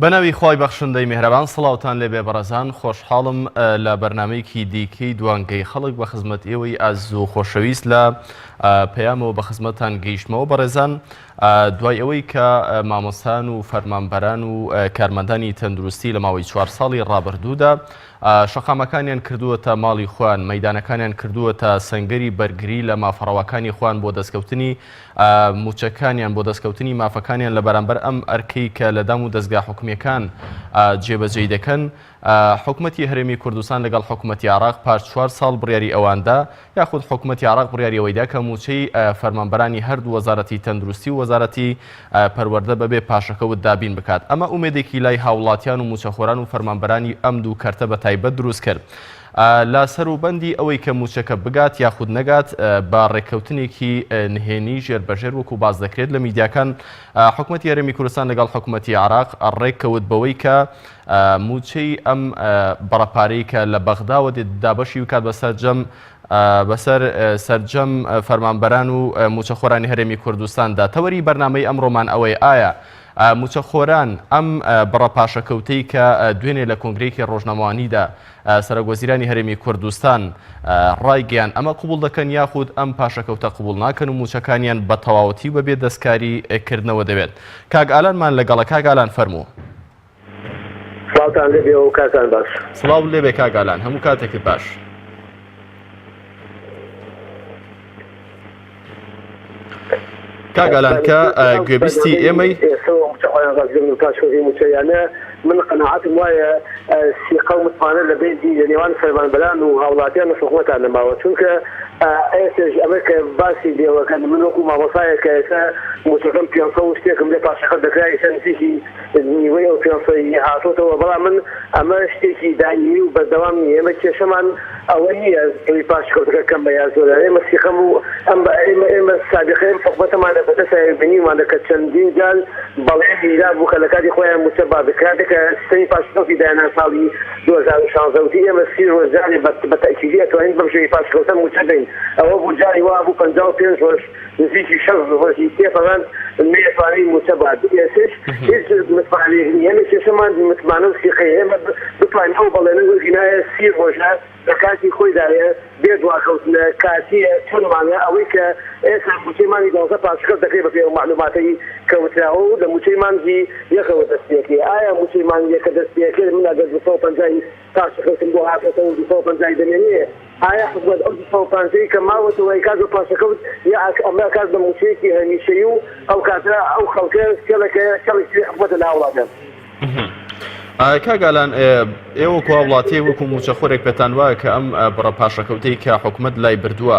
بەناوی خوای بەخشندەی میهرەبان سڵاوتان لێبێ بەڕێزان خۆشحاڵم لە بەرنامەیەکی دیکەی دوانگەی خەڵک بە خزمەت ئێوەی ئازیز و خۆشەویست لە پەیامەوە بە خزمەتتان گەیشتمەوە بەڕێزان دوای ئەوەی کە مامۆستان و فەرمانبەران و کارمەندانی تەندروستی لە ماوەی چوار ساڵی ڕابردوودا شەقامەکانیان کردووەتە ماڵی خۆیان، مەیدانەکانیان کردووەتە سەنگەری بەرگری لە مافە ڕەواکانی خۆیان بۆ دەستکەوتنی مووچەکانیان، بۆ دەستکەوتنی مافەکانیان لە بەرامبەر ئەم ئەرکەی کە لە دام و دەزگا حکومییەکان جێبەجێی دەکەن. حکومەتی هەرێمی کوردستان لەگەڵ حکومەتی عێراق پاش چوار ساڵ بڕیاری ئەواندا یاخود حکومەتی عێراق بڕیاری ئەوەیدا کە مووچەی فەرمانبەرانی هەردوو وەزارەتی تەندروستی و وەزارەتی پەروەردە بەبێ پاشەکەوت دابین بکات. ئەمە ئومێدێکی لای هاوڵاتیان و مووچەخۆران و فەرمانبەرانی ئەم دوو کەرتە بە تایبەت دروست کرد. لە سەروبەندی ئەوەی کە مووچەکە بگات یاخود نەگات بە ڕێککەوتنێکی نهێنی ژێربەژێر وەکو باس دەکرێت لە میدیاکان حکومەتی هەرێمی کوردستان لەگەڵ حکومەتی عێراق ڕێککەوت بەوەی کە مووچەی ئەم بڕە پارەی کە لە بەغداوە دێت دابەشی بکات بە سەرجەم بەسەر سەرجەم فەرمانبەران و مووچەخۆرانی هەرێمی کوردستاندا. تەوەری بەرنامەی ئەمڕۆمان ئەوەیە ئایا مووچەخۆران ئەم بڕە پاشەکەوتەی کە دوێنێ لە کۆنگرەیەکی ڕۆژنامەوانیدا سەرۆکوەزیرانی هەرێمی کوردستان ڕایگەیاند ئەمە قبوڵ دەکەن یاخود ئەم پاشەکەوتە قبوڵ ناکەن و مووچەکانیان بە تەواوەتی و بەبێ دەستکاری کردنەوە دەوێت. کاک ئالانمان لەگەڵە کاک ئالان فەرموو. سڵاوتان لێبێ و کاتتان باش. سڵاو لێبێ کاک ئالان هەموو کاتێکت باش. کاک ئالان کە گوێبیستی ئێمەی موچەیانە من قەناعەتم وایە سیقە و متمانە لە بەینی لە نێوان فەرمانبەران و هاوڵاتیان و حکومەتان نەماوە چونکە ئێستش ئەمە کە باسی لێوەکەن من وەکو مامۆسایەک کە ئێستا موچەکەم 500 و شتێکم لێ پاشەکەوت دەکرا ئێستا نزیکی نیوەی ئەو پێنسەی هاتۆتەوە، بەڵام من ئەمە شتێکی دایمی و بەردەوام نییە، ئێمە کێشەمان ئەوە نییە ئەوی پاشکەوتەکە کەمە یا زۆرە، ئێمە سیقەم و ئەم ئێمە ئێمە سابیقەی ئەم حکومەتەمانە بەدەستایە بینیومانە کە چەندین جار بەڵێنی دابوو کە لە کاتی خۆیان مووچە با بکات، کاتێک کە سیستەمی پاشکەوتی داینا ساڵی 2016 وتی ئێمە سی ڕۆژ جارێ بە تەئکیدی ئەتوانین بەم شێوەی پاشکەوتە مووچە بەین، ئەوە بوو جاری وا بوو 55 ڕۆژ نزیکی 60 ڕۆژی تێپەڕاند نەیەتوانی مووچە بات، ئێستەش هیچ متمانەیەک نییە، ئێمە کێشەمان متمانە و سیقەیە، ئێمە بتوانین ئەو بەڵێنە وەرگرینایە سی ڕۆژە لە کاتی خۆیدایە بێ دواکەوتنە کاتییە چەند مانگە ئەوەی کە ئێستا مووچەی مانگی دوازدە پاشەکەوت دەکرێت بەپێی ئەو مەعلوماتەی کە وتراوە و لە مووچەی مانگی یەکەوە دەست پێکرێت ئایا مووچەی مانگی یەکە دەست پێکرد من ئەگەر 250 ی پاشەکەوتم بۆ هاتۆتەوە و 250 ی دەمێنێ ئایا حکومەت ئەو 250 ی کە ماوەتەوە ئەیکات بە پاشەکەوت یا ئەمە ئەکات بە مووچەیەکی هەمیشەیی و ئەو کاتە ئەو خەڵکە کێڵێکە کەڵکی تری حکومەتە لە هاوڵاتیان. کاک ئالان ئێوە وەکو هاوڵاتیەک وەکو مووچەخۆرێک پێتان وایە کە ئەم بڕە پاشەکەوتەی کە حکومەت لای بردووە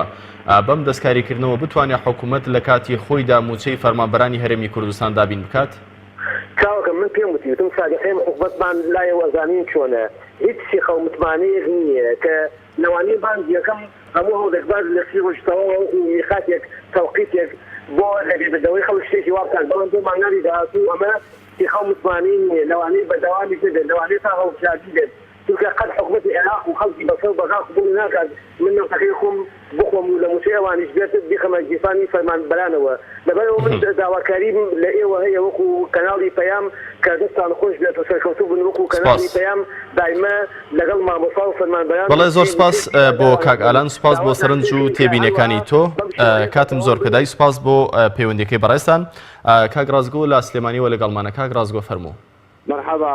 بەم دەستکاریکردنەوە بتوانێت حکومەت لە کاتی خۆیدا مووچەی فەرمانبەرانی هەرێمی کوردستان دابین بکات؟ چاوەکەم من پێم وتی وتم سابیقەی حکومەتمان لایەوە ئەزانین چۆنە هیچ سیقە و متمانەیەک نییە کە لەوانەیە بانگی یەکەم هەموو هەوڵێک باش لە سی ڕۆژ تەواوە وەکو میقاتێک تەوقیتێک بۆ لەبیربردنەوەی خەڵک شتێکی وا بکات بەڵام بۆ مانگانی داهاتوو ئەمە سیقە و متمانەی نییە لەوانەیە بەردەوامیش نەبێت لەوانەیە تا هەڵبژاردن بێت چونکە قەت حکومەتی عێراق و خەڵکی بەسرە و بەغا قبوڵی ناکات من نەوتەکەی خۆم بخۆم و لە موچەی ئەوانیش بێت بیخەمە گیرفانی فەرمانبەرانەوە لەبەرئەوە من داواکاریم لە ئێوە هەیە وەکو کەناڵی پەیام کە دەستتان خۆش بێت و سەرکەوتوو بن وەکو کەناڵی سپاس. پەیام دایمە لەگەڵ مامۆستا و فەرمانبەران بەڵێ زۆر موچەی سپاس موچەی بۆ ئەوان کاک بن ئالان سپاس بۆ داواتان سەرنج و لێ دەکەین کە تێبینیەکانی هەروەها تۆ بەم شێوەیە کاتم بەردەوام زۆر بن. پێدای سپاس بۆ پەیوەندیەکەی بەڕێزتان کاک ڕاستگۆ لە سلێمانیەوە لەگەڵمانە کاک ڕاستگۆ فەرموو. مەرحەبا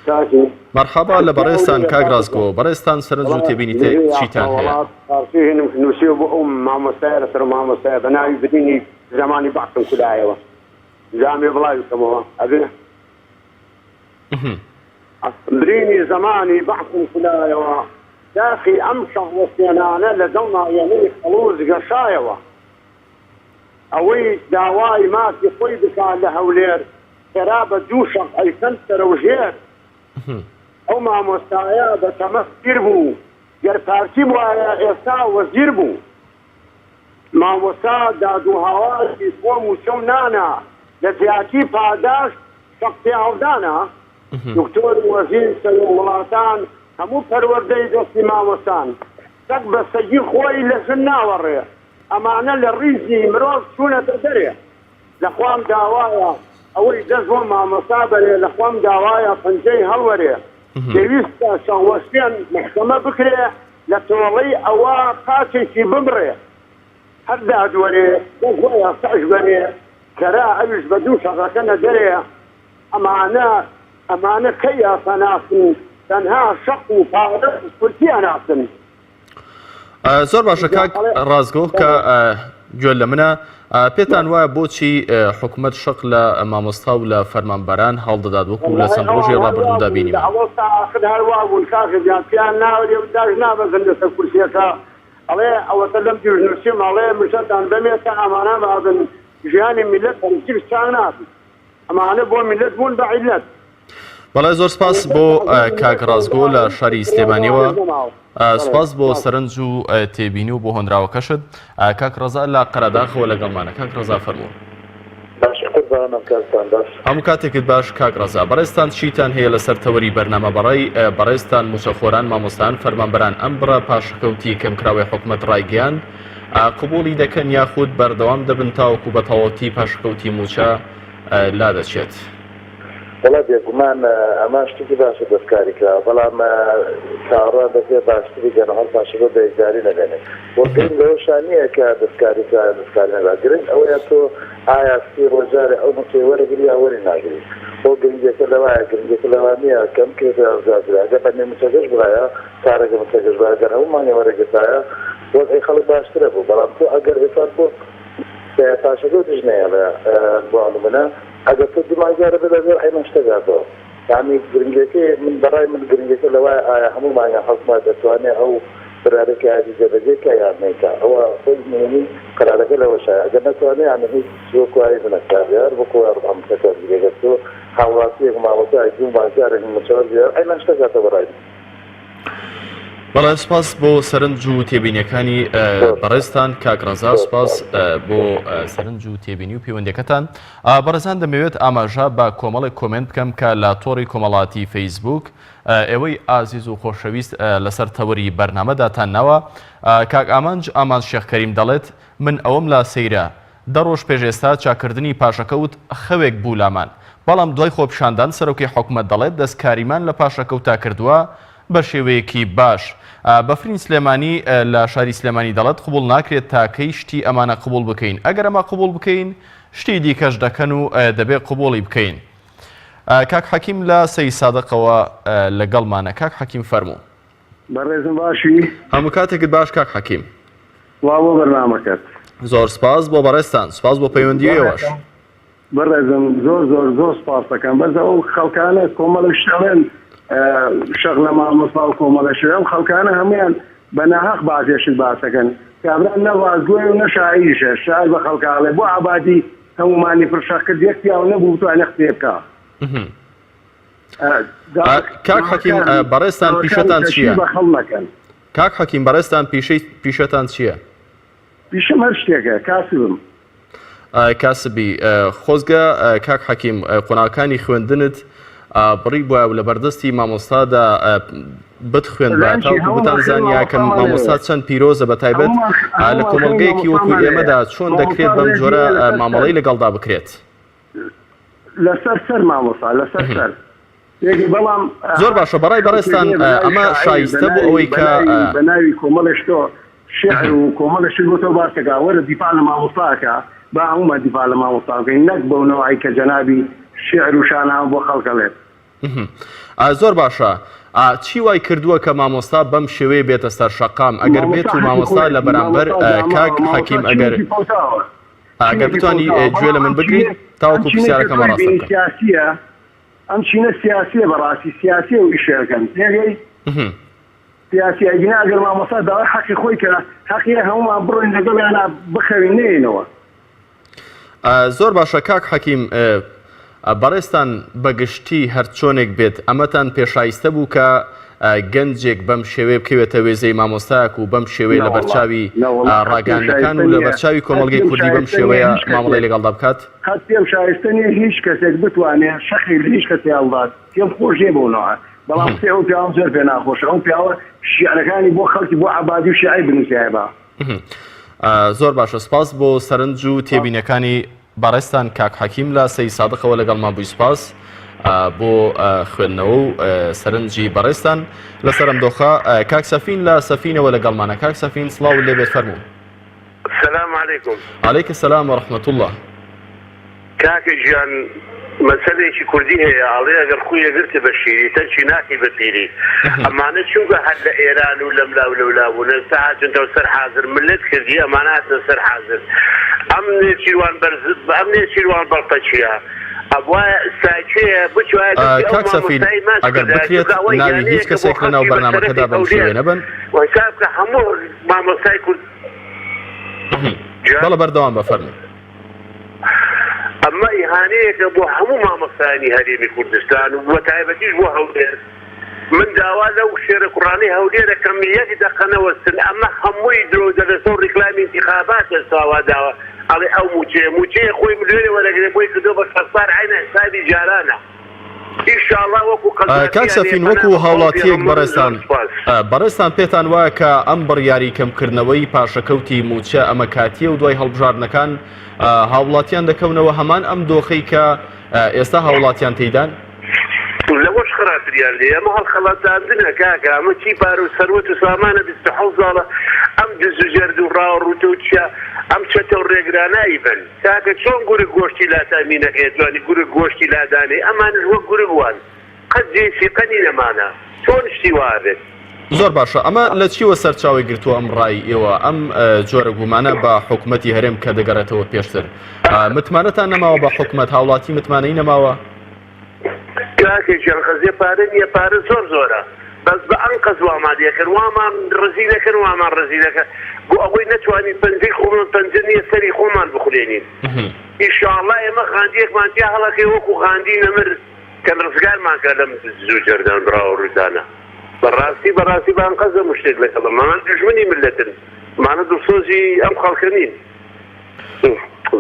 کاکی. مەرحەبا لە بەڕێزتان کاک ڕاستگۆ، بەڕێزتان سەرنج و تێبینی چیتان هەیە؟ فارسی هێنم نووسیوە بۆ ئەو مامۆستایە لەسەر مامۆستایە بە ناوی برینی زەمانی بەعسم کولایەوە جامێ بڵاوی کەمەوە ئەبێ برینی زەمانی بەعسم کولایەوە داخی ئەم شەڕوەستێنانە لە دڵما وێنەی خەڵوز گەشایەوە ئەوەی داوای مافی خۆی بکا لە هەولێر خێرا بە دوو شەق ئەیکەن سەرەوژێر. ئەو مامۆستایە بە تەمەن پیر بوو گەر پارتی بوایە ئێستا وەزیر بوو. مامۆستا داد و هاواری بۆ موچە و نانە لە جیاتی پاداشت شەق پێهەڵدانە. دکتۆر و وەزیر سەرۆک وڵاتان هەموو پەروەردەی دەستی مامۆستان. سەگ بە سەگی خۆی لە ژن ناوەڕێ. ئەمانە لە ڕیزی مرۆڤ چوونەتە دەرێ. لە خوام داوایە. ئەوەی دەست بۆ مامۆستا بەرێ لە خۆم داوایە پەنجەی هەڵوەرێ. پێویستە شەوەشێن مەحکەمە بکرێ لە تۆڵەی ئەوە قاچێکی ببڕێ. هەر دادوەرێ دەست بۆ یاساش بەرێ کەرا ئەویش بە دوو شەقەکە نەدەرێ. ئەمانە ئەمانە کەی یاسا ناسن تەنها شەق و پارە و کورسی ئەناسن. زۆر باشە کاک ڕاستگۆ کە گوێ لە منە پێتان وایە بۆچی حکومەت شەق لە مامۆستا و لە فەرمانبەران هەڵدەدات وەکو لە چەند ڕۆژی ڕابردوودا بینیمان؟ ئاخر هەر وا بوون کاکە گیان پێیان ناوەرێ و داش نابەزن لەسەر کورسیەکە ئەڵێ ئەوەتە لەم دیوش نووسیم ئەڵێ مژەتان بەمێ تا ئەمانە بابن ژیانی میللەت هەرگیز چاک نابن ئەمانە بۆ میللەت بوون بە عیللەت. بەڵێ زۆر سپاس بۆ کاک ڕاستگۆ لە شاری سلێمانیەوە سپاس بۆ سەرنج و تێبینی و بۆ هۆنراوەکەشت کاک ڕەزا لە قەرەداخەوە لەگەڵمانە کاک ڕەزا فەرموو. باش قوربانم کاتتان باش. هەموو کاتێکت باش کاک ڕەزا. بەڕێزتان چیتان هەیە لەسەر تەوەری بەرنامە بەڕای بەڕێزتان موچەخۆران مامۆستایان فەرمانبەران ئەم بڕە پاشەکەوتی کەمکراوەی حکومەت ڕایگەیاند قبوڵی دەکەن یاخود بەردەوام دەبن تاوەکو بەتەواوەتی پاشەکەوتی موچە لادەچێت؟ وەڵا بێگومان ئەمە شتێکی باشە دەستکاری کراوە بەڵام چاوەڕوان دەکرێت باشتری کەن و هەر پاشەکەوت بە یەکجاری نەمێنێت وە گرنگ لەوەشا نییە کە دەستکاری کرا یان دەستکاری نەکرا گرنگ ئەوەیە تۆ ئایا سی ڕۆژ جارێ ئەو موچەی وەرەگری یا وەری ناگری خۆ گرنگیەکە لەوایە گرنگیەکە لەوە نییە کەم کرێت یان زیاد کرێت ئەگەر بە نیو موچەکەش بوایە چارەکە موچەکەش بوایە گەر هەموو مانگێ وەرەگرتایە وەزعی خەڵک باشترە بوو بەڵام تۆ ئەگەر ئێستا تۆ پاشەکەوتیش نەیەڵێ بۆ نمونە ئەگەر تۆ دوو مانگ جارە بێ لەگەڵ ئێمە شتێک هاتەوە یانی گرنگەکەی من بەڕای من گرنگەکە لەوایە ئایا هەموو مانگە حکومەت دەتوانێ ئەو برارەی کە هەیەتی جێبەجێ کا یان نەیکا ئەوە خۆی نهێنی قەرارەکە لەوەشایە ئەگەر نەتوانێ یانی هیچ وەکو هەی بنەکاریار وەکو ئەم شتەکە گرێگە تۆ هاوڵاتیەک مامۆستایەک دوو مانگ جارێک مووچە وەرگرێ ئەی شتێک هاتەوە بەڕای من. بەڵێ سپاس بۆ سەرنج و تێبینیەکانی بەڕێزتان کاک ڕەزا سپاس بۆ سەرنج و تێبینی و پەیوەندەکەتان بەڕێزان دەمەوێت ئاماژە بە کۆمەڵێک کۆمێنت بکەم کە لە تۆڕی کۆمەڵاتی فەیسبوک ئێوەی ئازیز و خۆشەویست لەسەر تەوەری بەرنامەداتان ناوە کاک ئامانج ئامانج شێخ کەریم دەڵێت من ئەوەم لا سەیرە دە ڕۆژ پێش ئێستا چاککردنی پاشەکەوت خەوێک بوو لامان، بەڵام دوای خۆپیشاندان سەرۆکی حکومەت دەڵێت دەستکاریمان لە پاشەکەوتا کردووە بە شێوەیەکی باش. بەفرین سلێمانی لە شاری سلێمانی دەڵێت قبوڵ ناکرێت تا کەی شتی ئەمانە قبوڵ بکەین، ئەگەر ئەمە قبوڵ بکەین شتی دیکەش دەکەن و دەبێ قبوڵی بکەین. کاک حەکیم لە سەیدسادقەوە لەگەڵمانە، کاک حەکیم فەرموو. بەڕێزم باشی؟ هەموو کاتێکت باش کاک حەکیم. سڵاو بۆ بەرنامەکەت. زۆر سپاس بۆ بەڕێزتان سپاس بۆ پەیوەندی ئێوەش. بەڕێزم زۆر زۆر زۆر سپاس دەکەم بەس ئەو خەڵکانە کۆمەڵە شتەڵێن شەق لە مامۆستا و کۆمەڵە شت ئەو خەڵکانە هەمویان بە ناهەق بازێ شت باسەکەن کابرا نە ڕاستگۆیە و نە شاعیریشە شعر بە خەڵکە ئەڵێ بۆ عەبادی هەموومانی پڕ شەق کرد یەک پیاو نەبوو بتوانێ قسەیە بکا. کاک حەکیم بەڕێزتان پیشەتان چییە؟ کاک حەکیم بەڕێزتان پیشەی پیشەتان چییە؟ پیشەم هەر شتێکە کاسبم. کاسبی خۆزگە کاک حەکیم قۆناغەکانی خوێندنت بڕی بوایە و لە بەردەستی مامۆستادا بتخوێندبا تاوەکو بتان زانیا کە مامۆستا چەند پیرۆزە بە تایبەت لە کۆمەڵگەیەکی وەکو ئێمەدا چۆن دەکرێت بەم جۆرە مامەڵەی لەگەڵدا بکرێت؟ لەسەر سەر مامۆستا لەسەر سەر یەکی بەڵام زۆر باشە بەڕای بەڕێزتان ئەمە شایستە بۆ ئەوەی کە بە ناوی کۆمەڵێ شتۆ شعر و کۆمەڵێ شت بۆ تۆ باس دەکا وەرە دیفاع لە مامۆستا ئەکا با هەموومان دیفاع لە مامۆستا بکەین نەک بەو نەوعەی کە جەنابی شعر و شانامە بۆ خەڵک ئەڵێت. زۆر باشە چی وای کردووە کە مامۆستا بەم شێوەیە بێتە سەر شەقام ئەگەر بێت مامۆستا و حەقی مامۆستا لە خۆیەتی بەرامبەر مامۆستا داماوە کاک مامۆستا حەکیم ئەگەر چینێکی فەوتاوە ئەگەر چینێکی بتانی فەوتاوە گوێ بەڵام لە من ئەم بگریت چینە ئەم تاوەکو چینەی کە پرسیارەکەمە تۆی ڕاستە بینی بکەم. سیاسیە ئەم چینە سیاسیە بەڕاستی سیاسیە و ئیشەکەن تێگەی سیاسی ئەگینا ئەگەر مامۆستا داوای حەقی خۆی کە حەقیە هەموومان بڕۆین لەگەڵیانا بخەوین نەیەینەوە. زۆر باشە کاک حەکیم بەڕێزتان بەگشتی هەرچۆنێک بێت ئەمەتان پێشایستە بوو کە گەنجێک بەم شێوەیە بکەوێتە وێزەی مامۆستایەک و بەم شێوەیە لە نەوەڵا بەرچاوی نەوەڵا قەت پێم ڕاگەیاندنەکان شایستە و لە نییە بەرچاوی قەت کۆمەڵگەی پێم کوردی بەم شایستە نییە شێوەیە هیچ مامەڵەی کەسێک لەگەڵدا بکات؟ قەت پێم شایستە نییە هیچ کەسێک بتوانێ شەقێک لە هیچ کەسێ هەڵدات پێم خۆش نییە بەو نەوعە بەڵام قسەی ئەو پیاوەم زۆر پێ ناخۆشە ئەو پیاوە شیعرەکانی بۆ خەڵکی بۆ عەبادی و شیعەی بنووسیایە با زۆر باشە سپاس بۆ سەرنج و تێبینەکانی. بەڕێزتان کاک حەکیم لە سەی سادقەوە لەگەڵمان بووی سپاس بۆ خوێندنەوە و سەرنجی بەڕێزتان لەسەر ئەم دۆخە کاک سەفین لە سەفینەوە لەگەڵمانە کاک سەفین سڵاو لێبێت فەرموو. سلام علیکم. علیک السلام و رحمة اللە. کاکە گیان مەسەلێکی کوردی هەیە ئەڵێ ئەگەر خوویە گرتت بە شیری تەرکی ناکەی بە پیری ئەمانە چونکە هەر لە ئێران و لەملا و لەولا بوون ئێستا هاتونتەوە سەر حازر ملت کردی ئەمانە هاتنە سەر حازر ئەم نێچیروان بەرز ئەم نێچیروان بەڵتەچیە ئەبوایە ئستا کێیە بچوایە دەستی ئەو کاک سەفین مامۆستای ماچ ئەگەر کردایە بکرێت چونکە ئەوە ناوی هیچ ئیهانەیەکە بۆ کەسێک لەناو خەڵکی بە بەرنامەکەدا شەرەفی بەم هەولێر شێوەیە نەبەن. و حساب کە هەموو مامۆستای کورد بەڵێ بەردەوام بە فەرموو. ئەمە ئیهانەیەکە بۆ هەموو مامۆستایانی هەرێمی کوردستان و بەتایبەتیش بۆ هەولێر. من داوا لەو شێرە کوڕانەی هەولێر ئەکەم یەک دەقە نەوەستن ئەمە هەمووی درۆ و دەلەسە و ڕیکلامی ئینتیخاباتە ئێستا وا داوە ئەڵێ ئەو مووچەیە مووچەیە خۆی ملیۆنێ وەرەگرێ بۆی کردووە بە شەستار عەینە حسابی جارانە. ئیشاڵا وەکو کاک قەزافیان سەفین پەنا وەکو بە خوا و هاوڵاتیەک پێغەمبەرم زۆر بەڕێزتان سوپاس. بەڕێزتان پێتان وایە کە ئەم بڕیاری کەمکردنەوەی پاشەکەوتی مووچە ئەمە کاتیە و دوای هەڵبژاردنەکان هاوڵاتیان دەکەونەوە هەمان ئەم دۆخەی کە ئێستا هاوڵاتیان تێیدان؟ لەوەش خراپتریان لێیە ئەمە هەڵخەڵەتاندنە کاکە ئەمە چی پارە و سەروەت و سامانە 27 ساڵە ئەم دز و جەرد و ڕاوە ڕووتە و چیا ئەم چەتە و ڕێگرانە ئەیبەن. کاکە چۆن گورگ گۆشتی لاتامینەکەی ئەتوانی گورگ گۆشتی لادانێی ئەمانش وەک گورگ وان قەت جێی سیقە نین ئەمانە چۆن شتی وا ئەبێت. زۆر باشە ئەمە لە چیوە سەرچاوەی گرتووە ئەم ڕای ئێوە ئەم جۆرە گومانە بە حکومەتی هەرێم کە دەگەڕێتەوە پێشتر متمانەتان نەماوە بە حکومەت هاوڵاتی متمانەی نەماوە؟ کاکە گیان خەزیە پارە نیە پارە زۆر زۆرە بەس بە ئەنقەست وامان لێکەن وامان ڕزی دەکەن وامان ڕزی دەکەن بۆ ئەوەی نەتوانین پەنجەی خۆمان پەنجە نیە سەری خۆمان بخولێنین ئیشاڵا ئێمە غاندیەکمان تیا هەڵەکەی وەکو غاندی نەمر کە ڕزگارمان کە لەم زوو جەردان ڕاوە ڕووتانە بەڕاستی بەڕاستی بە ئەنقەست هەموو شتێک لەگەڵم ئەمان دوژمنی ملەتن ئەمانە دڵسۆزی ئەم خەڵکە نین.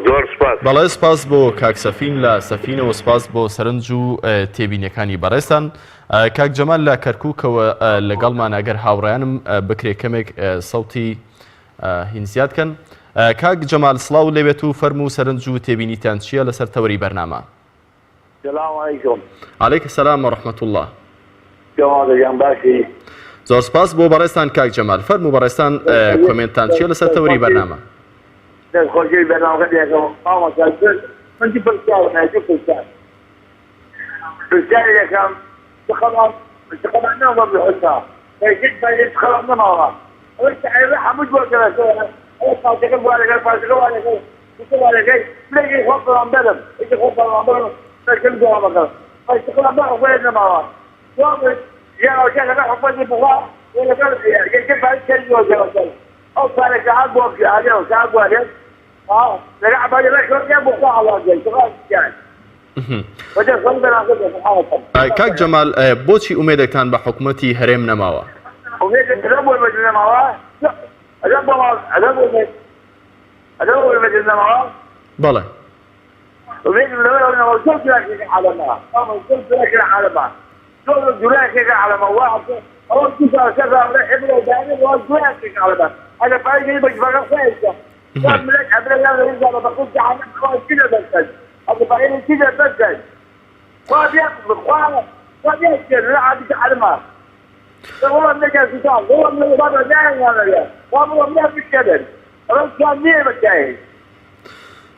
زۆر سوپاس. بەڵێ سپاس بۆ کاک سەفین لە سەفینەوە سپاس بۆ سەرنج و تێبینیەکانی بەڕێزتان کاک جەمال لە کەرکوکەوە لەگەڵمان ئەگەر هاوڕیانم بکرێ کەمێک سەوتی هین زیاد کەن کاک جەمال سڵاو لێبێت و فەرموو سەرنج و تێبینیتان چییە لەسەر تەوەری بەرنامە؟ سلام علیکم. علیک السلام و رحمة اللە. جەمال گیان باشی؟ زۆر سپاس بۆ بەڕێزتان کاک جەمال. فەرموو بەڕێزتان کۆمێنتتان چییە لەسەر تەوەری بەرنامە؟ دەستخۆشی بەرنامەکە دەکەم مامۆستا من دوو پرسیارم هەیە دوو پرسیار پرسیاری یەکەم چ خەڵام چ خەڵام نەماوە بە حوسا پێشتر پێشتر چ خەڵام نەماوە ئەوەی ئەوە هەموو بۆ گەڕێتەوە ئەوە پارتەکە بوارەکە پارتەکە وارەکە کاک جەمال بۆچی ئومێدێکتان بە حکومەتی هەرێم نەماوە؟ بەڵێ.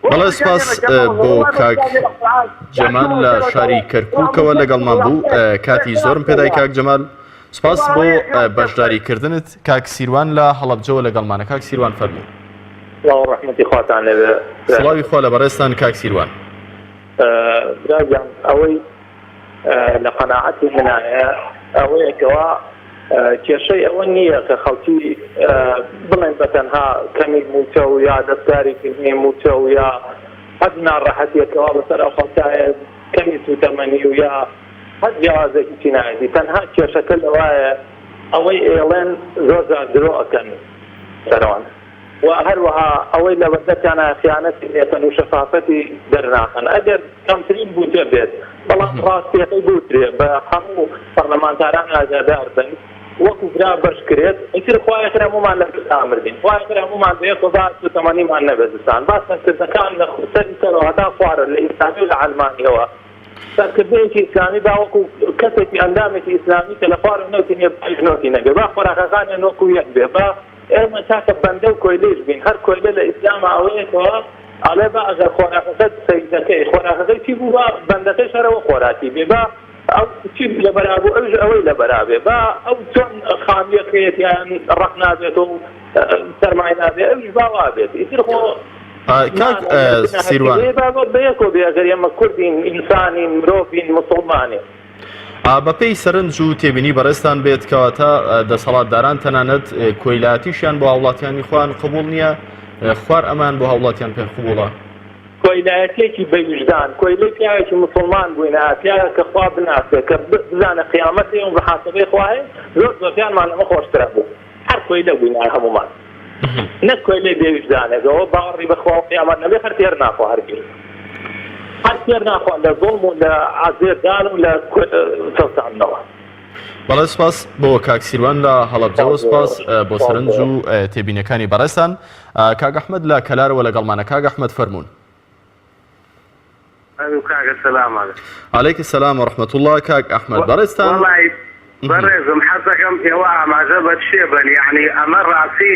بەڵێ سپاس بۆ کاک جەمال لە شاری کەرکووکەوە لەگەڵمان بوو کاتی زۆرم پێدای کاک جەمال سپاس بۆ بەشداری کردنت کاک سیروان لە هەڵەبجەوە لەگەڵمانە کاک سیروان فەرموو. سڵاو ڕەحمەتی خواتان لێبێ. سڵاوی خوا لە بەڕێزتان کاک سیروان. برا گیان ئەوەی لە قەناعەتی منایە ئەوەیە کەوا کێشەی ئەوە نییە کە خەڵکی بڵێن بە تەنها کەمی مووچە و یا دەستکاری کردنی مووچە و یا هەر ناڕەحەتیەکەوا بەسەر ئەو خەڵکایە کەمی سوتەمەنی و یا هەر جیاوازێکی چینایەتی تەنها کێشەکە لەوایە ئەوەی ئێڵێن زۆر جار درۆ ئەکەن سەرەوان. و هەروەها ئەوەی لە بەردەستیانە خیانەتی لێکەن و شەفافەتی دەرناخەن ئەگەر کەمترین بودجە بێت بەڵام ڕاستیەکەی بوترێ بە هەموو پەرلەمانتاران ئاگادار بن. وەکو برا بەش کرێت ئیتر خوایە خێر هەموومان لە برسا مردین خوایە خێر هەموومان بەیەکەوە با سوتەمەنیمان نەبێت زستان با سەرکردەکان لە سەری سەرەوە هەتا خوارە لە ئیسلامی و لە عەلمانیەوە سەرکردەیەکی ئیسلامی با وەکو کەسێکی ئەندامێکی ئیسلامی کە لە خوارەوە نەوتی نیە با ئەویش نەوتی نەبێ با خۆراکەکانیان وەکو یەک بێ با ئێمە تاکە بەندە و کۆیلەیش بین هەر کۆیلە لە ئیسلاما ئەوەیە کەوا ئەڵێ با ئەگەر خۆراکەکەت سەیدەکەی خۆراکەکەی چی بوو با بەندەکەیش هەر ئەوە خۆراکی بێ با ئەو چی لەبەرا بوو ئەویش ئەوەی لەبەرا بێ با ئەو چۆن خانوویەکەیەتیان ڕەق نابێتەوە و سەرمای نابێ ئەویش با وا بێت ئیتر خۆ کاک سیروان با بەیەکەوە بێ ئەگەر ئێمە کوردین ئینسانین مرۆڤین موسڵمانین. بەپێی سەرنج و تێبینی بەڕێزتان بێت کەواتە دەسەڵاتداران تەنانەت کۆیلایەتیشیان بۆ هاوڵاتیانی خۆیان قبوڵ نییە خوار ئەمان بۆ هاوڵاتیان پێ قبوڵە؟ کۆیلایەتیەکی بە ویژدان، کۆیلەی پیاوێکی موسڵمان بووینە، پیاوێک کە خوا بناسێ، کە بزانێ قیامەت هەیە و محاسەبەی خوا هەیە، زۆر زۆرتیانمان لەمە خۆشترە بوو، هەر کۆیلە بووینە هەموومان، نەک کۆیلەی بێ ویژدانێک، ئەوە باوەڕی بە خوا و قیامەت نەبێ هەر تێر ناخوا هەرگیز، هەر تێر ناخوا لە زوڵم و لە عەزێتدان و لە چەوساندنەوە. بەڵێ سپاس بۆ کاک سیروان لە هەڵەبجەوە، سپاس بۆ سەرنج و تێبینیەکانی بەڕێزتان. کاک ئەحمەد لە کەلارەوە لەگەڵمانە کاک ئەحمەد فەرموون. ئەلو کاکە سلام علیکم. علیک سلام و رحمة اللە کاک ئەحمەد بەڕێزتان. وەڵای بەڕێزم حەزەکەم ئێوە ئاماژە بە چێ بن یەعنی ئەمە ڕاستی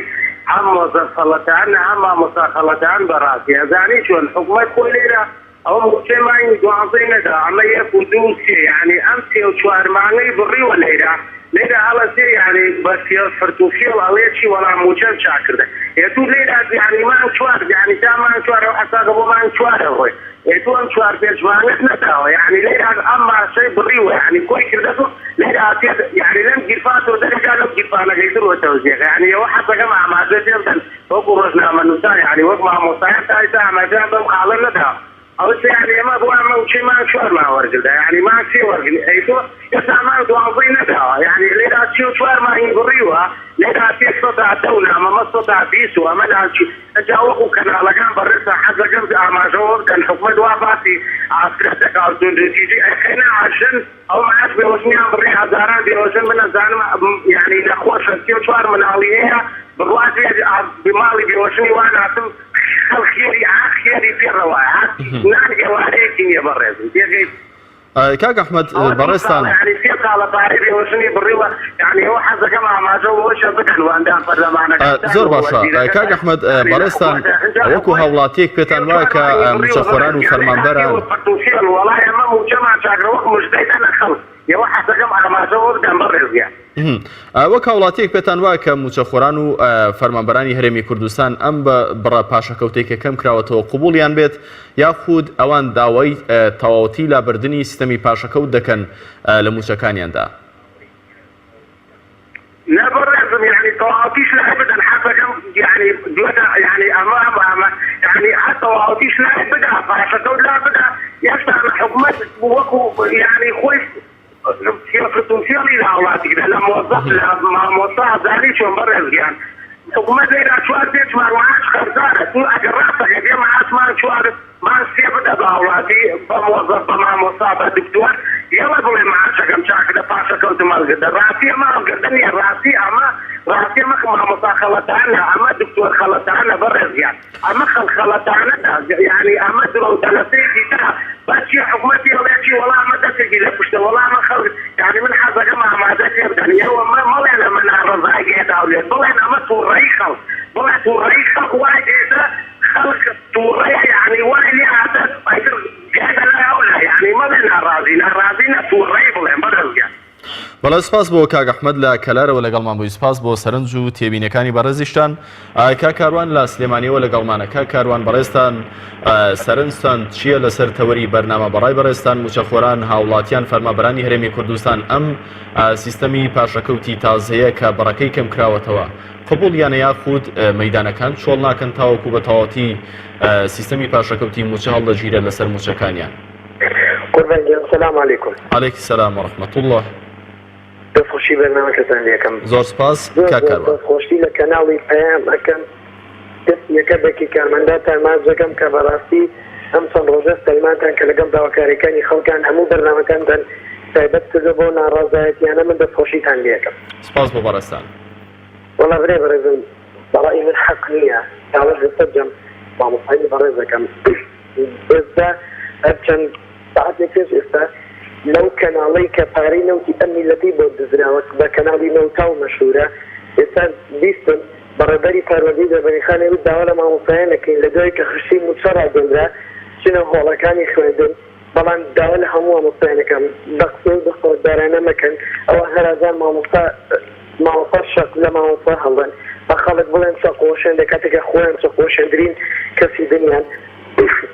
هەم مۆزەف خەڵەتان هەم مامۆستا خەڵەتان بەڕاستی ئەزانی چۆن حکومەت خۆی لێرە ئەوە مووچەی مانگی دوانزەی نەدا ئەمە یەک و دوو و سێ یانی ئەم سێ و چوار مانگەی بڕیوە لەیرە لەیرە هەڵەسێ یانی بە فێڵ فرت و فێڵ ئەڵێ چی وەڵا مووچەم چاک کردە ئێ تو لەیرا یانی مانگ چوار یانی تا مانگ چوار ئەو حەساکە بۆ مانگ چوارە ڕۆی ئێ تو ئەم چوار پێنج مانگەت نەداوە یانی لەیرا ئەم ماشەی بڕیوە یانی کۆی کردەتۆ لەیرا ئەچێت یانی لەم گیرفانتەوە دەرەکا لەو گیرفانەکەی تر وە تەوزیعە یانی ئێوە حەزەکەم ئاماژە پێ بدەن وەکو ڕۆژنامەنووسان یانی وەک مامۆستایان تا ئێستا ئاماژەیان بەم خاڵە نەداوە ئەوە چ یانی ئێمە بۆ ئەمە وشەی مانگ چوارمان وەرگرتا یانی مانگ سێ وەرگری ئەی تۆ ئێستا مانگ دوانزەی نەداوە یانی لێرا 44 مانگی بڕیوە لێرا سێ سەدا دە و نامەمە سەدا 20 و ئەمە لاچی ئەجا وەکو کەناڵەکان بەڕێزتان حەز دەکەم ئاماژەوە بکەن حکومەت وا باسی ئافرەت دەکا و توندوتیژی ئەی نا ژن ئەو معاش بێوەژنیان بڕی هەزاران بێوەژن من ئەزانم یانی نەخۆشە 34 مناڵی هەیە بڕوات بێ ماڵی بێوەژنی وا ناسم خەڵک خێری ئا خێری پێ ڕەوایە هەر نان ئێوارەیەکی نییە بەڕێزم تێگەی کاک ئەحمەد ئەوە دوو بەڕێزتان ساڵە یانی سێ ساڵە پارەی بێوەژنی بڕیوە یانی ئەوە حەزەکەم ئاماژە بەوەشە بکەن و ئەندام پەرلەمانەکانتان زۆر و باشە کاک وەزیرەکەتان ئەحمەد یانی لە بەڕێزتان حکومەتە ئینجا وەکو حکومەت هاوڵاتیەک سێ پێتان و وایە چوار کە مانگی بڕیوە مووچەخۆران بەڕێز و گیان لێرە فەرمانبەران ئێوە فرت و فێڵ وەڵای ئەمە مووچەمان چاکرە وەک مژدەی دەنە خەڵک ئێوە حەزەکەم ئاماژە بەوە بکەن بەڕێز گیان. وەک هاوڵاتیەک پێتان وایە کە مووچەخۆران و فەرمانبەرانی هەرێمی کوردستان ئەم بڕە پاشەکەوتەی کە کەم کراوەتەوە قبوڵیان بێت یاخود ئەوان داوای تەواوەتی لابردنی سیستەمی پاشەکەوت دەکەن لە مووچەکانیاندا؟ نا بەڕێزم یانی تەواوەتیش لای بدەن حەزەکەم یانی دوێنە یانی ئەمە ئەمە ئەمە یانی هەر تەواوەتیش لای بدا پاشەکەوت لا بدا یەکسان حکومەت وەکو یانی خۆی پتونسیڵی لە هاوڵاتی کرا لە مۆزەف لە مامۆستا زانی چۆن بەڕێز گیان حکومەت لێرا چوار پێنج مانگ معاش قەرزارە تو ئەگەر ڕاست دەکەی بێ معاش مانگ چوار مانگ سێ بدە بە هاوڵاتی بە مۆزەف بە مامۆستا بە دکتۆر یەڵە بڵێ معاشەکەم چاکردە پاشەکەوتم هەڵگردە ڕاستی ئەمە هەڵگردن نیە ڕاستی ئەمە ڕاستی ئەمە مامۆستا خەڵەتانە ئەمە دکتۆر خەڵەتانە بەڕێز گیان ئەمە خەڵخەڵەتانە یانی ئەمە درۆو دەلەسەیەکی ترە بەس چی حکومەتی ئەڵێ چی وەڵا ئەمە دەستێکی لە پشتە وەڵا ئەمە خەڵک یانی من حەزەکەم ئامادە پێ بدەن ئێوە مە مەڵێن ئەمە ناڕەزایی هێداو لێت بڵێن ئەمە توڕەیی خەڵک بڵێ توڕەیی خەڵک وای ئێستا خەڵک توڕەیە یانی وای لێ هاتە ئیتر گەیتە لای ئەو لا یانی مەڵێ ناڕازی ناڕازی نە توڕەیی بڵێن بەڕێز گیان. بەڵێ سپاس بۆ کاک ئەحمەد لە کەلارەوە لەگەڵمان بووی سپاس بۆ سەرنج و تێبینەکانی بەڕێزیشتان کاک کاروان لە سلێمانیەوە لەگەڵمانە کاک کاروان بەڕێزتان سەرنجتان چییە لەسەر تەوەری بەرنامە بەڕای بەڕێزتان موچەخۆران هاوڵاتیان فەرمابەرانی هەرێمی کوردستان ئەم سیستەمی پاشەکەوتی تازەیە کە بڕەکەی کەم کراوەتەوە قبوڵیانە یاخود مەدانەکان چۆڵ ناکەن تاوەکو بە تەواوەتی سیستەمی پاشەکەوتی موچە هەڵدەگیرێت لەسەر موچەکانیان. قوربان گیان سلام علیکم. علیک سلام و رحمە اللە. دەست خۆشی بەرنامەکەتان لێکەم. زۆر سپاس زۆر کاک زۆر کاروان. دەست خۆشی لە کەناڵی پەیام ئەکەم دەست یەکە بەکی کارمەنداتان ماچ دەکەم کە بەڕاستی ئەم چەند ڕۆژە سەلمانتان کە لەگەڵ داواکاریەکانی خەڵکان هەموو بەرنامەکانتان. تایبەت کردوە بەو ناڕەزایەتیانە من دەستخۆشیتان لێکەم. سپاس بۆ بەڕێزتان. وەڵا برای بەڕێزم بەڕای من حەق نییە داواش لە سەرجەم مامۆستایانی بەڕێز دەکەم ئێستا هەر چەند سەعاتێک پێش ئێستا لەو کەناڵەی کە پارەی نەوتی ئەم میللەتەی بۆ دزراوە بە کەناڵی نەوتاو مەشهورە ئێستا بیستم بەڕێبەری پەروەردەی دەربەندیخان وت داوا لە مامۆستایان ئەکەین لە دوای کە خشتەی موچە ڕاگەندرا بچنە هۆڵەکانی خوێندن بەڵام داوا لە هەموو مامۆستایان ئەکەم بە قسەی دەسەڵاتدارانە مەکەن ئەوە هەرازان مامۆستا مامۆستا شەق لە مامۆستا هەڵدەن بە خەڵک بڵێن چەقۆوەشێن لە کاتێکا خۆیان چەقۆوەشێندرین کەسی دنیان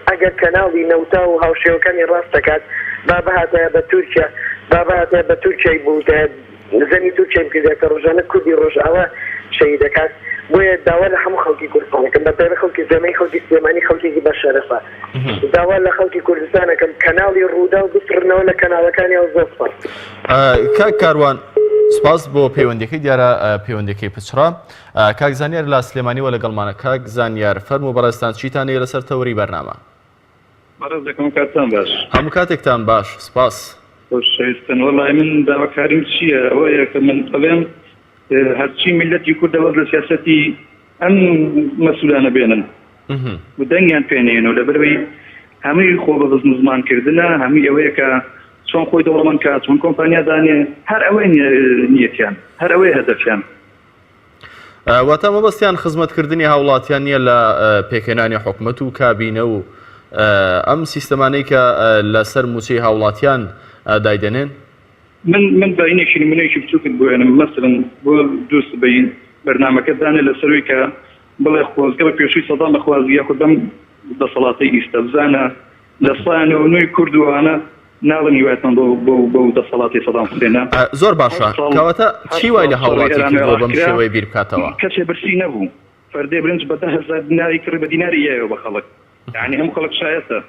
ئەگەر کەناڵی نەوتاو و هاوشێوەکانی ڕاست دەکات با بهاتایە بە تورکیا با بهاتایە بە تورکیای بوتایە زەمی تورکیای بکردایە کە ڕۆژانە کوردی ڕۆژئاوا شەهید دەکات بۆیە داوا لە هەموو خەڵکی کوردستان ئەکەم بە تایبەت خەڵکی سلێمانی خەڵکی سلێمانی خەڵکێکی بە شەرەفە داوا لە خەڵکی کوردستان ئەکەم کەناڵی ڕووداو بسڕنەوە لە کەناڵەکانیان زۆر سپاس. کاک کاروان سپاس بۆ پەیوەندیەکەی دیارە پەیوەندیەکەی پچڕا کاک زانیار لە سلێمانیوە لەگەڵمانە کاک زانیار فەرموو بەڕێزتان چیتان هەیە لەسەر تەوەری بەرنامە؟ بەڕێز دەکەم کاتتان باش. هەموو کاتێکتان باش سپاس. خۆشەویستن وەڵای من داواکاریم چییە ئەوەیە کە من ئەڵێم هەرچی میللەتی کوردە واز لە سیاسەتی ئەم مەسولانە بێنن و دەنگیان پێ نێن و لەبەرەوەی هەمووی خۆ بە بزنزمان کردنە هەمووی ئەوەیە کە چۆن خۆی دەوڵەمەند کا چۆن کۆمپانیا دانێ هەر ئەوەی نیەتیان هەر ئەوەی هەدەفیان. واتە مەبەستیان خزمەتکردنی هاوڵاتیان نییە لە پێکهێنانی حکومەت و کابینە و ئەم سیستەمانەی کە لەسەر مووچەی هاوڵاتیان دایدەنێن؟ من من باینێکی نمونەیەکی بچووکت بۆ هێنم مەسەلەن بۆ دوو سبەی بەرنامەکەت دانێ لەسەروی کە بڵێ خۆزگە بە پێشووی سەدام بخوازی یاخود بەم دەسەڵاتەی ئیستە بزانە لە سایان و نوێی کورد و ئەوانە ناڵێن هیوایەتمان بۆ بۆ بەو دەسەڵاتی سەدام حوسێنە. زۆر باشە کەواتە چی وای لە هاوڵاتی کردووە بەم شێوەیە بیر بکاتەوە؟ کەسێ برسی نەبوو فەردێ برنج بە 10000 دیناری کڕی بە دیناری یایەوە بە خەڵک یانی هەموو خەڵک شایەتە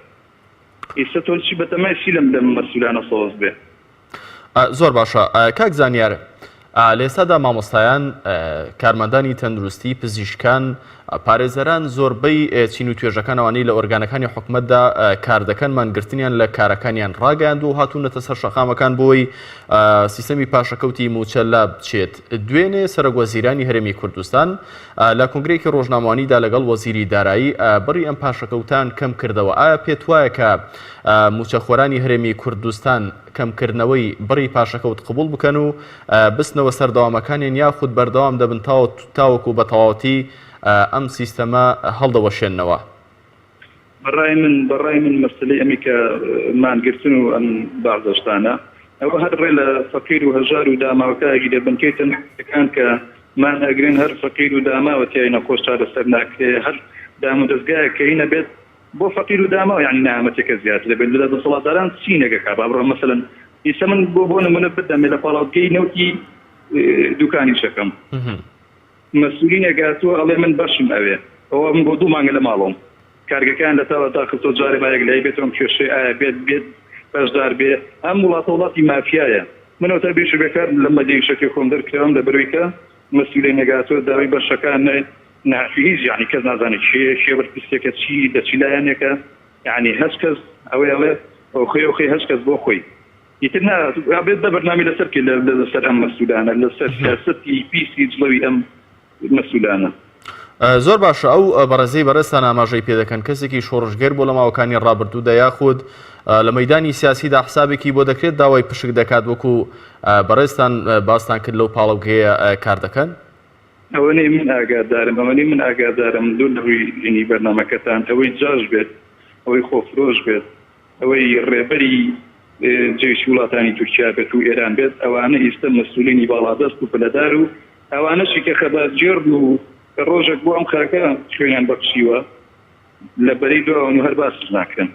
ئیستا تۆ چی بەتەمای چی لەم لەم مەسولانە سەوز بێ؟ زۆر باشە کاک زانیار لە ئێستادا مامۆستایان، کارمەندانی تەندروستی، پزیشکان، پارێزەران، زۆربەی چین و توێژەکان ئەوانەی لە ئۆرگانەکانی حکومەتدا کار دەکەن مانگرتنیان لە کارەکانیان ڕاگەیاندووە و هاتوونەتە سەر شەقامەکان بۆی سیستەمی پاشەکەوتی مووچە لابچێت. دوێنێ سەرۆکوەزیرانی هەرێمی کوردستان لە کۆنگرەیەکی ڕۆژنامەوانیدا لەگەڵ وەزیری دارایی بڕی ئەم پاشەکەوتان کەم کردەوە. ئایا پێتوایە کە مووچەخۆرانی هەرێمی کوردستان کەمکردنەوەی بڕی پاشەکەوت قبوڵ بکەن و بچنەوە سەر دەوامەکانیان یاخود بەردەوام دەبن تاوەکو بە تەواوەتی ئەم سیستەمە هەڵدەوەشێننەوە؟ بەڕای من بەڕای من مەسەلەی ئەمی کە مانگرتن و ئەم بەعزە شتانە ئەوە هەر ڕێ لە فەقیر و هەژار و داماوەکە ئەگیرێ بنکەی تەندروستیەکان کە مان ئەگرن هەر فەقیر و داماوە تیای نەخۆش چارەسەر ناکرێ هەر دام و دەزگایەک کە هینە بێت بۆ فەقیر و داماو یانی نەهامەتیەکە زیاتر دەبێت لە دەسەڵاتداران چینێک ئەکا با بڕۆم مەسەلەن ئیسە من بۆ بۆ نمونە بدەمێ لە پاڵاوتگەی نەوتی دوکانیش ئەکەم مەسولینێک هاتووە ئەڵێ من بەشم ئەوێ ئەوە من بۆ دوو مانگە لە ماڵەوەم کارگەکەیان لە تاوە داخستووە جارێ با یەکلایی بێتەوە ئەم کێشەیە ئایا بێت بێت بەشدار بێ ئەم وڵاتە وڵاتی مافیایە من ئەوتا بێش و بێکار لە مەدەیشەکەی خۆم دەرکراوم لەبەرەوەی کە مەسولینێک هاتووە داوای بەشەکان نافی هیچ یانی کەس نازانێ کێیە کێ بەرپرسێکە چی لە چی لایەنێکە یانی هەچ کەس ئەوەی ئەڵێ ئۆخەی ئۆخەی هەچ کەس بۆ خۆی ئیتر نا ئەبێت بە بەرنامی لەسەر بکەی لەسەر ئەم مەسولانە لەسەر سیاسەتی پیسی جڵەوی ئەم مەسولانە. زۆر باشە ئەو بەڕێزەی بەڕێزتان ئاماژەی پێ دەکەن کەسێکی شۆڕشگێر بۆ لە ماوەکانی ڕابردوودا یاخود لە مەدانی سیاسیدا حسابێکی بۆ دەکرێت داوای پشک دەکات وەکو بەڕێزتان باستان کرد لەو پاڵەوگەیە کار دەکەن؟ ئەوەنەی من ئاگادارم ئەوەنەی من ئاگادارم دوور لە ڕووی دینی بەرنامەکەتان ئەوەی جاش بێت ئەوەی خۆفرۆش بێت ئەوەی ڕێبەری جەیشی وڵاتانی تورکیا بێت و ئێران بێت ئەوانە ئیستە مەسولینی باڵادەست و پلەدار و ئەوانەشی کە خەباتگێڕن و ڕۆژێک بۆ ئەم خاکە خوێنیان بەخشیوە لە بەرەی دواوەن و هەر باسیش ناکرێن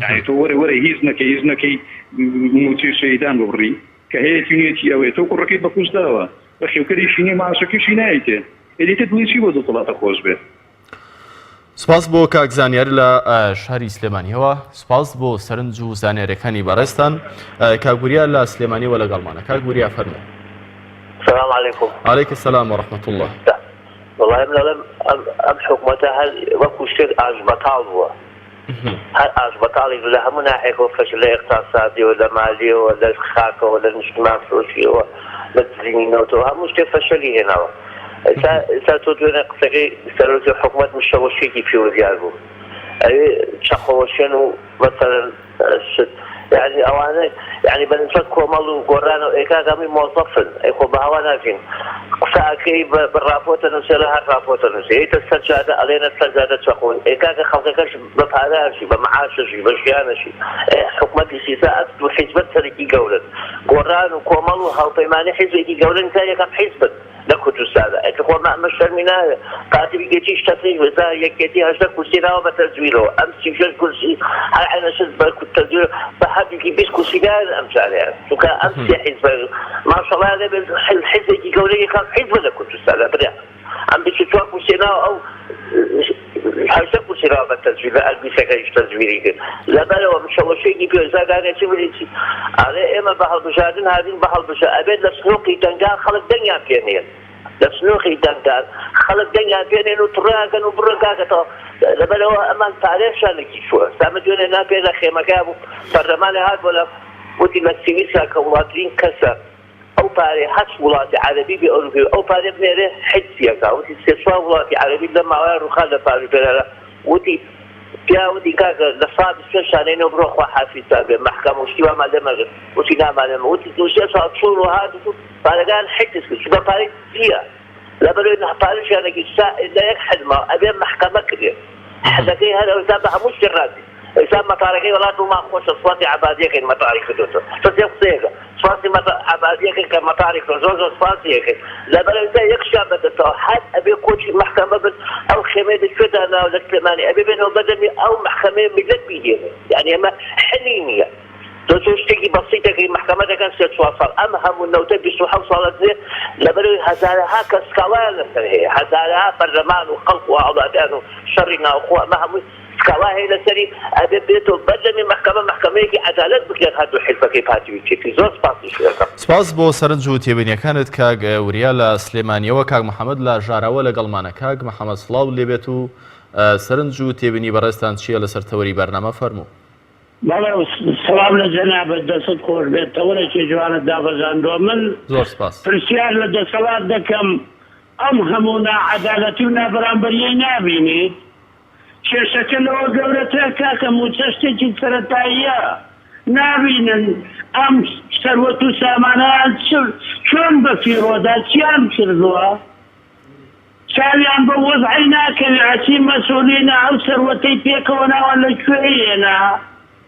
یانی تۆ وەرە وەرە هیچ نەکەی هیچ نەکەی مووچەی شەهیدان ببڕی کە هەیەتی و نیەتی ئەوەیە تۆ کوڕەکەی بە کوشت داوە بەخێوکەریشی نیە معاشەکەشی نایەتێ ئێدی تر دڵی چی بۆ دەسەڵاتە خۆش بێ. سپاس بۆ کاک زانیار لە شاری سلێمانیەوە سپاس بۆ سەرنج و زانیاریەکانی بەڕێزتان کاک وریا لە سلێمانیەوە لەگەڵمانە کاک وریا فەرموو. سلام علیکم. علیک السلام و رحمة الله. وەڵای من ئەڵێم ئەم ئەم حکومەتە هەر وەکو شتێک ئاشبەتاڵ بووە. هەر ئاشبەتاڵیک لە هەموو ناحیەکەوە فەشل لە ئیقتاسادیەوە لە مالیەوە لە خاکەوە لە نیشتمان فرۆشیەوە لە دزینی نەوتەوە هەموو شتێ فەشەلی هێناوە ئێستا ئێستا تۆ دوێنێ قسەکەی سەرۆکی حکومەت مشەوەشێکی پێوە دیار بوو ئەوێ چەقۆوەشێن و مەسەلەن شت یعنی ئەوانە یعنی بە نسبەت کۆمەڵ و گۆڕان و ئێ کاکە هەمووی مۆزەفن ئەی خۆ بە هەوا ناژین قسە ئەکەی بە بە ڕاپۆرتە نووسێ ئەڵێ هەر ڕاپۆرتە نووسێ یەیتە سەر جادە ئەڵێنە سەر جادە چەقۆ ئێ کاکە خەڵکەکەش بە پارە ئەژی بە مەعاش ئەژی بە ژیان ئەژی ئێ حکومەتی سیسا ئەم دوو حیزبە سەرەکی گەورەن گۆڕان و کۆمەڵ و هاوپەیمانی حیزبێکی گەورەن تا یەکەم حیزبن لە کوردستاندا ئیتر خۆ ئەمە شەرمی ناوێ پارتی و یەکێتیش تەفریق بێ جا یەکێتی 18 کورسی ناوە بە تەزویرەوە ئەم 36 کورسی هەر عەینە شت بە تەزویر بە هەردووکی 20 کورسی نایەن ئەم جارەیان چونکە ئەم سێ حیزبە ماشەڵڵا لێ بێت حیزبێکی گەورە یەکەم حیزبە لە کوردستاندا برا ئەم 24 کورسی ناوە ئەو 18 کورسی ناوە بە تەزویر لە ئەلبیسەکەیش تەزویری کرد لەبەرەوە مشەوەشێکی پێ زاگانێ چی بری چی ئەڵێ ئێمە بە هەڵبژاردن هاتین بە هەڵبژا ئەبێت لە سنوقی دەنگان خەڵک دەنگیان پێ نێن لە سنوقی دەنگدان خەڵک دەنگیان پێ نێن و تڕیان کەن و بڕۆن کاکە تەواو لەبەرەوە ئەمان پارێشان لە کی چووە سامە دوێنێ نا پێ لە خێمەکە بوو پەرلەمانێ هات بۆ لە وتی لە سویسرا کە وڵاترین کەسە ئەو پارەی هەچ وڵاتی عەرەبی بێ ئەوروپی ئەو پارەی بنێرێ حیزی ئەکا وتی سێ چوار وڵاتی عەرەبی لەم ماوەیە ڕوخان لە پارو پێرارا وتی پیا وتی کاکە لە سا 25 شانەینەوە بڕۆ خوا حافیزتان بێ مەحکەمە و شتی وامان لێ مەگرن وتی نامانێ وتی دوو سێ ساڵ چوون و هات و پارەکان حیز کرد چونکە پارەی دزییە لەبەرئەوەی پارەشیان نەگیرسا لە یەک حزمە ئەبێ مەحکەمە کرێ حزەکەی هەر ئەوسا بە هەموو شتێ ڕازی ئێستا مەتارەکەی وڵات بۆمان خۆشە سوپاسی عەبادیەکەین مەتاری کردۆتەوە بەس یەک قسەیەکە سوپاسی عەبادیەکەین کە مەتاری کردۆ زۆر زۆر سوپاسی ئەکەین لەبەرئەوەی ئێستا یەک شتیان بەدەستەوە هەر ئەبێ کۆچی مەحکەمە بن ئەو خێمەیە لە کوێ داناوە لە سلێمانی ئەبێ بێنەوە بەدەمی ئەو مەحکەمەیە میللەت بیهێنێ یانی ئەمە حلی نییە. تۆ چۆن شتێکی بەسیت دەکەی مەحکەمە دەکەن سێ چوار ساڵ ئەم هەموو نەوتە 27 ساڵە دێ لەبەرەوەی هەزارەها کەس سکاڵایان لەسەر هەیە هەزارەها پەرلەمان و خەڵک و هاوڵاتیان و شەڕی ناوخۆ ئەمە هەمووی سکاڵا هەیە لەسەری ئەبێ بێتەوە بەردەمی مەحکەمە مەحکەمەیەکی عەدالەت بکرێت هەردوو حیزبەکەی پارتی و یەکێتی زۆر سپاسیش دەکەم. سپاس بۆ سەرنج و تێبینیەکانت کاک وریا لە سلێمانیەوە کاک محمد لە ژاراوە لەگەڵمانە کاک محمد سڵاو لێبێت و سەرنج و تێبینی بەڕێزتان چیە لەسەر تەوەری بەرنامە فەرموو. بەڵێ سڵاو لە جەنابت دەستت خۆش بێت تەوەرێکی جوانت دابەزاندوە من زۆر سپاس. پرسیار لە دەسەڵات دەکەم ئەم هەموو ناعەدالەتی و نابەرامبەریەی نابینیت؟ کێشەکە لەوە گەورەترە کاکە موچە شتێکی سەرەتاییە نابینن ئەم سەروەت و سامانەیان چۆن بەفیڕۆدا چیان کردوە؟ چاویان بەو وەزعەی ناکەوێ هەرچی مەسئولینە ئەو سەروەتەی پێکەوە ناوە لە کوێی هێنا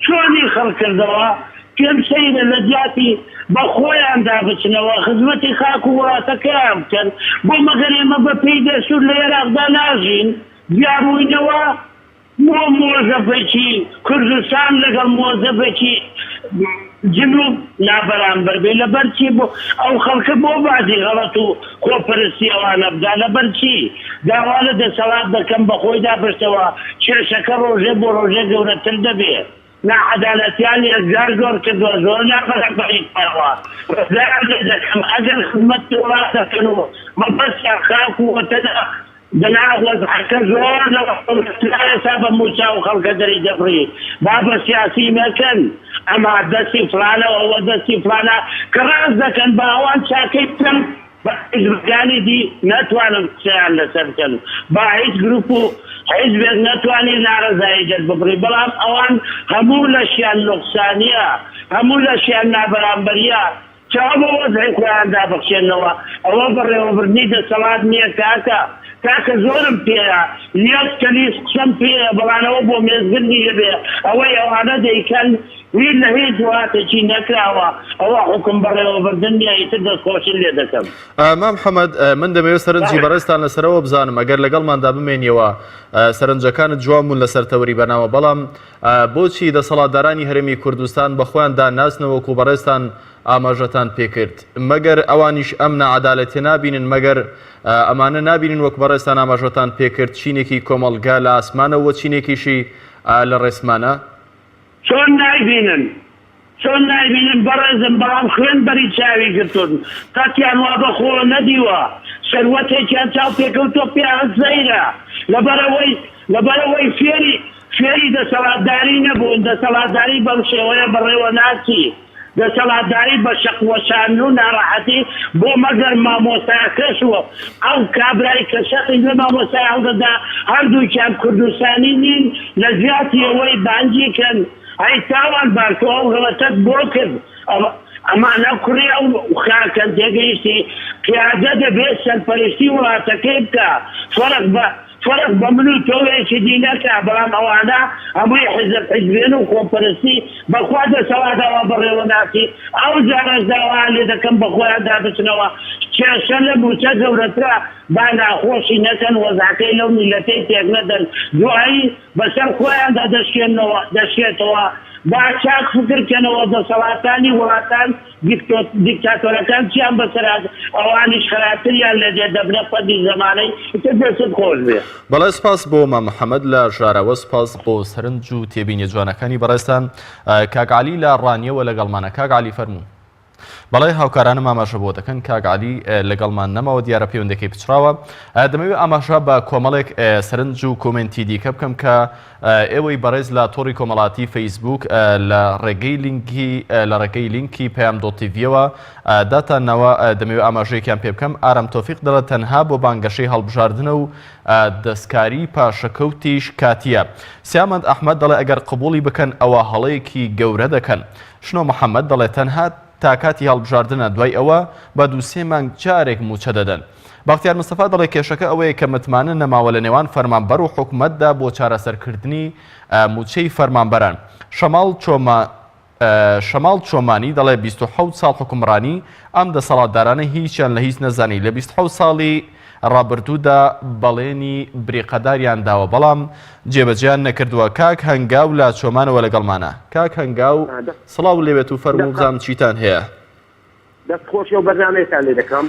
چۆنی خڕ کردەوە پێم سەیرە لە جیاتی بە خۆیاندا بچنەوە خزمەتی خاک و وڵاتەکەیان بکەن بۆ مەگەر ئێمە بە پێی دەستور لە ئێراقدا ناژین جیا بووینەوە بۆ مۆزەفێکی کوردستان لەگەڵ مۆزەفێکی جنوب نابەرامبەر بێ لەبەر چی بۆ ئەو خەڵکە بۆ باجی غەڵەت و خۆپەرستی ئەوانە بدا لەبەر چی داوا لە دەسەڵات دەکەم بەخۆیدا بچتەوە کێشەکە ڕۆژێ بۆ ڕۆژێ گەورەتر دەبێ ناعەدالەتیان یەکجار زۆر کردوە زۆر نابەرامبەری کراوە ڕزگاریان لێ دەکەم ئەگەر خزمەتی وڵات دەکەن و مەبەستیان خاک و وەتەنە دەنا وەزعەکە زۆر لەوە خراپترە ئێستا بە موچە ئەو خەڵکە دەری دەبڕی با بە سیاسی نەکەن ئەمە دەستی فڵانە و ئەوە دەستی فڵانە کە ڕاست دەکەن با ئەوان چاکەی بکەن با حیزبەکانی دی نەتوانن قسەیان لەسەر بکەن با هیچ گروپ و حیزبێک نەتوانێ نارەزایی دەرببڕی بەڵام ئەوان هەموو لەشیان نوقسانیە هەموو لەشیان نابەرامبەریە چاو بە وەزعی خۆیان دابخشێنەوە ئەوە بەڕێوەبردنی دەسەڵات نیە کاکە کاکە زۆرم پێیە یەک کەلیس قسەم پێیە بەڵام ئەوە بۆ مێزگردی دەبێ ئەوەی ئەوانە دەیکەن هیر لە هیچ وڵاتێکی نەکراوە ئەوە حوکم بەڕێوەبردن نیە ئیتر دەستخۆشیت لێ دەکەم. مام حەمەد من دەمەوێت سەرنجی بەڕێزتان لەسەرەوە بزانم ئەگەر لەگەڵماندا بمێنیەوە سەرنجەکانت جوان بوون لەسەر تەوەری بەرنامە بەڵام بۆچی دەسەڵاتدارانی هەرێمی کوردستان بە خۆیاندا ناچنەوە وەکو بەڕێزتان ئاماژەتان پێکرد؟ مەگەر ئەوانیش ئەم ناعەدالەتیە نابینن؟ مەگەر ئەمانە نابینن وەک بەڕێزتان ئاماژەتان پێکرد چینێکی کۆمەڵگا لە ئاسمانەوە و چینێکیشی لە ڕێسمانە؟ چۆن نایبینن؟ چۆن نایبینن بەڕێزم بەڵام خوێن بەری چاوی گرتون قەتیان وا بەخۆوە نەدیوە سەروەتێکیان چاو پێکەوتوە پێیان سەیرە لەبەرئەوەی لەبەرئەوەی فێری. فێری دەسەڵاتداری نەبوون، دەسەڵاتداری بەم شێوەیە بەڕێوە ناچی، دەسەڵاتداری بە شەق وەشاندن و ناڕەحەتی بۆ مەگەر مامۆستاکەش و ئەو کابرای کە شەقی لە مامۆستای هەڵدەدا هەردووکیان کوردستانی نین لە جیاتی ئەوەی بانگی کەن ئەی تاوانبار تۆ ئەو غەڵەتەت بۆ کرد ئەمانە کوڕی ئەو خاکەن تێگەیشتی قیادە دەبێت سەرپەرشتی وڵاتەکەی بکا فەرق بە فەرق بە من و تۆوێکی دی نەکا بەڵام ئەوانە هەمووی حزب حزبێن و خۆپەرستی بەخوا دەسەڵات ئەوە بەڕێوە ناچی ئەو جارەش داوایان لێ دەکەم بەخۆیاندا بچنەوە کێشە لە موچە گەورەترە با ناخۆشی نەکەن وەزعەکەی لەو میلەتەی تێک نەدەن دوایی بەسەر خۆیاندا دەشکێنەوە دەشکێتەوە با چاک فکر کەنەوە دەسەڵاتانی وڵاتان دیکتاتۆرەکان چیان بەسەر هات ئەوانیش خراپتریان لێ دێت دەبنە پەندی زەمانەی ئیتر دەستت خۆش بێ. بەڵێ سپاس بۆ مام محمد لە ژارەوە سپاس بۆ سەرنج و تێبینیە جوانەکانی بەڕێزتان کاک عەلی لە ڕانیەوە لەگەڵمانە کاک عەلی فەرموو. بەڵێ هاوکارانم ئاماژە بۆ دەکەن کاک عەلی لەگەڵمان نەماوە دیارە پەیوەندەکەی پچڕاوە دەمەوێت ئاماژە بە کۆمەڵێک سەرنج و کۆمێنتی دیکە بکەم کە ئێوەی بەڕێز لە تۆڕی کۆمەڵاتی فەیسبوک لە ڕێگەی لینکی لە ڕێگەی لینکی پەیام dot TV یەوە داتان ناوە دەمەوێت ئاماژەیەکیان پێ بکەم ئارام تۆفیق دەڵێت تەنها بۆ بانگەشەی هەڵبژاردنە و دەستکاری پاشەکەوتیش کاتیە سیامەند ئەحمەد دەڵێ ئەگەر قبوڵی بکەن ئەوە هەڵەیەکی گەورە دەکەن شنۆ محەمەد دەڵێت تەنها تا کاتی هەڵبژاردنە دوای ئەوە بە دوو سێ مانگ جارێک مووچە دەدەن. بەختیار مستەفا دەڵێت کێشەکە ئەوەیە کە متمانە نەماوە لە نێوان فەرمانبەر و حکومەتدا بۆ چارەسەرکردنی مووچەی فەرمانبەران. شەماڵ چۆما شەماڵ چۆمانی دەڵێ 27 ساڵ حوکمڕانی ئەم دەسەڵاتدارانە هیچیان لە هیچ نەزانی لە 27 ساڵی ڕابردوودا بەڵێنی بریقەداریان داوە بەڵام جێبەجێیان نەکردووە کاک هەنگاو لە چۆمانەوە لەگەڵمانە کاک هەنگاو سڵاو لێبێت و فەرموو بزانم چیتان هەیە. دەست خۆشی ئەو بەرنامەیەتان لێ دەکەم.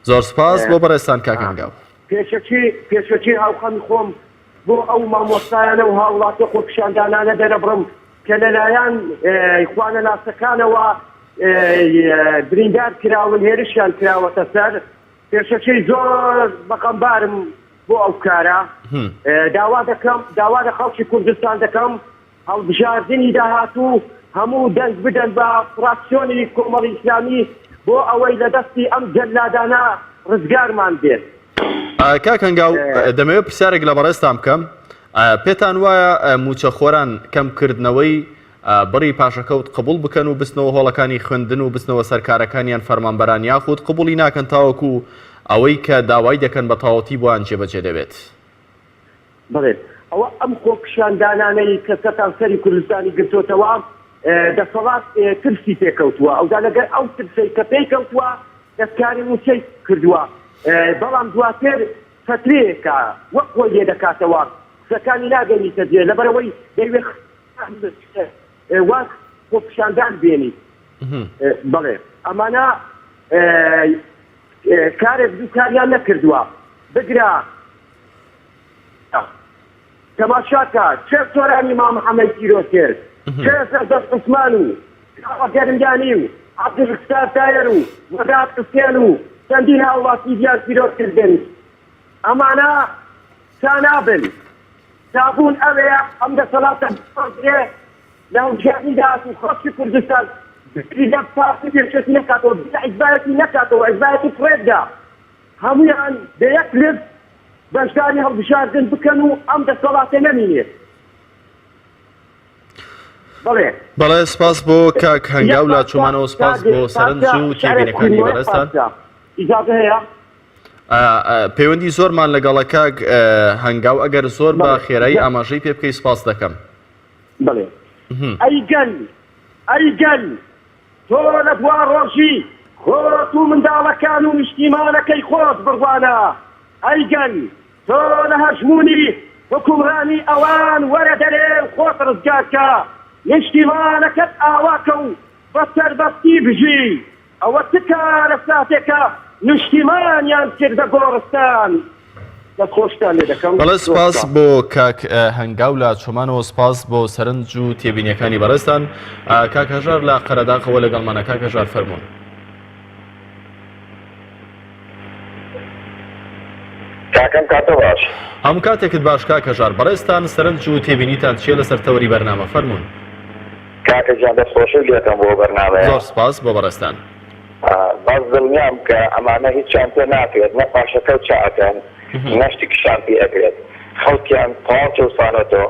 زۆر سپاس بۆ بەڕێزتان کاک هەنگاو. پێشەکی پێشەکی هاوخەمی خۆم بۆ ئەو مامۆستایانە و هاوڵاتیە خۆپیشاندانانە دەرەبڕم کە لەلایەن خوانەناسەکانەوە بریندار کراون هێرشیان کراوەتە سەر پێشەکی زۆر بەخەمبارم بۆ ئەو کارە داوا دەکەم داوا لە خەڵکی کوردستان دەکەم هەڵبژاردنی داهاتوو هەموو دەنگ بدەن بە فراکسیۆنی کۆمەڵی ئیسلامی بۆ ئەوەی لە دەستی ئەم جەلادانە ڕزگارمان بێت. کاک هەنگاو دەمەوێت پرسیارێک لە بەڕێزتان بکەم پێتان وایە مووچەخۆران کەمکردنەوەی بڕی پاشەکەوت قبوڵ بکەن و بچنەوە هۆڵەکانی خوێندن و بچنەوە سەر کارەکانیان فەرمانبەران یاخود قبوڵی ناکەن تاوەکو ئەوەی کە داوای دەکەن بە تەواوەتی بۆیان جێبەجێ دەبێت؟ بەڵێ ئەوە ئەم خۆپیشاندانانەی کە سەرتاسەری کوردستانی گرتۆتەوە دەسەڵات ترسی پێکەوتووە ئەوجا لەگەر ئەو ترسەی کە پێی کەوتووە دەستکاری مووچەی کردووە بەڵام دواتر فەترەیەکە وەک خۆی لێ دەکاتەوە قسەکانی ناگەنیتە جێ لەبەرئەوەی دەیوێت واز خۆپیشاندان بێنیت بەڵێ ئەمانە کارێک دوو کاریان نەکردووە بگرە تەماشاکە چێ سۆرانی مام حەمەی تیرۆر کرد چێ سەردەشت عوسمان و کاوە گەرمیانی و عەبدولستار تایەر و وەدات حوسێن و چەندین هاوڵاتی دیان تیرۆر کردن ئەمانە تا نابن تابوون ئەوەیە ئەم دەسەڵاتە بگۆڕدرێ لە هەڵبژاردنی داهاتوو خەڵکی کوردستان بیری لە پارتی و یەکێتی نەکاتەوە بیر لە حیزبایەتی نەکاتەوە حیزبایەتی فڕێبدا هەموویان بە یەک لب بەشداری هەڵبژاردن بکەن و ئەم دەسەڵاتە نەمینێت. بەڵێ. بەڵێ سپاس بۆ کاک هەنگاو لە چۆمانەوە سپاس بۆ سەرنج و تێبینەکانی بەڕێزتان. ئیجازە هەیە؟ پەیوەندی زۆرمان لەگەڵە کاک هەنگاو ئەگەر زۆر بە خێرایی ئاماژەی پێ بکەی سپاس دەکەم. بەڵێ ئەی گەل ئەی گەل تۆ لە دواڕۆژی خۆت و منداڵەکان و نیشتیمانەکەی خۆت بڕوانە ئەی گەل تۆ لە هەژموونی حوکمڕانی ئەوان وەرە دەرێ و خۆت ڕزگار کە، نیشتیمانەکەت ئاوا کە و بە سەربەستی بژی. ئەوە چ کارەساتێکە نیشتیمانیان کردە گۆڕستان. دەست خۆشتان لێ دەکەم. بەڵێ سپاس بۆ کاک هەنگاو لە چۆمانەوە سپاس بۆ سەرنج و تێبینیەکانی بەڕێزتان. کاک هەژار لە قەرەداخەوە لەگەڵمانە کاک هەژار فەرموون. کاکەم کاتۆ باش. هەموو کاتێکت باش کاک هەژار. بەڕێزتان سەرنج و تێبینیتان چیە لەسەر تەوەری بەرنامە؟ فەرموون. کاکە گیان دەست خۆشیت لێکەم بۆ بەرنامەیە. زۆر سپاس بۆ بەڕێزتان. بەس دڵنیام کە ئەمانە هیچیان پێ ناکرێت نە پاشەکەوت چا ئەکەن نە شتیکشان پێ ئەکرێت خەڵکیان تەواو چەوسانۆتەوە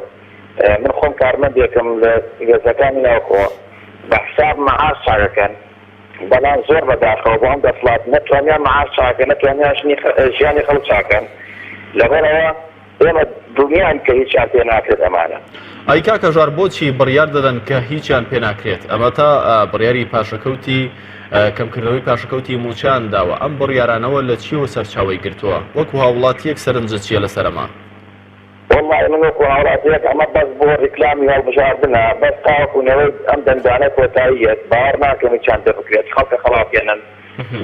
من خۆم کارمەندێکم لە هێزەکانی ناوخۆ بە حساب مەعاش چاکەکەن بەڵام زۆر بەداخەوە بۆ ئەم دەسڵات نە توانیان مەعاش چاکەن نە توانیان ژیانی خەڵک چاکەن لەبەرئەوە ئێمە دڵنیاین کە هیچیان پێ ناکرێت ئەمانە. ئەی کاک هەژار بۆچی بڕیار دەدەن کە هیچیان پێ ناکرێت؟ ئەمە تا بڕیاری پاشەکەوتی کەمکردنەوەی پاشەکەوتی مووچەیان داوە، ئەم بڕیارانەوە لە چیەوە سەرچاوەی گرتووە؟ وەکو هاووڵاتییەک سەرنجت چییە لەسەر ئەمە؟ وەڵڵاهی من وەکو هاوڵاتیەک ئەمە بەس بۆ ڕیکلامی هەڵبژاردنە بەس تاوەکو نەوەی ئەم دەنگدانە کۆتایی یەت باوەڕ ناکەم هیچیان پێ بکرێت خەڵکە خەڵاتێنن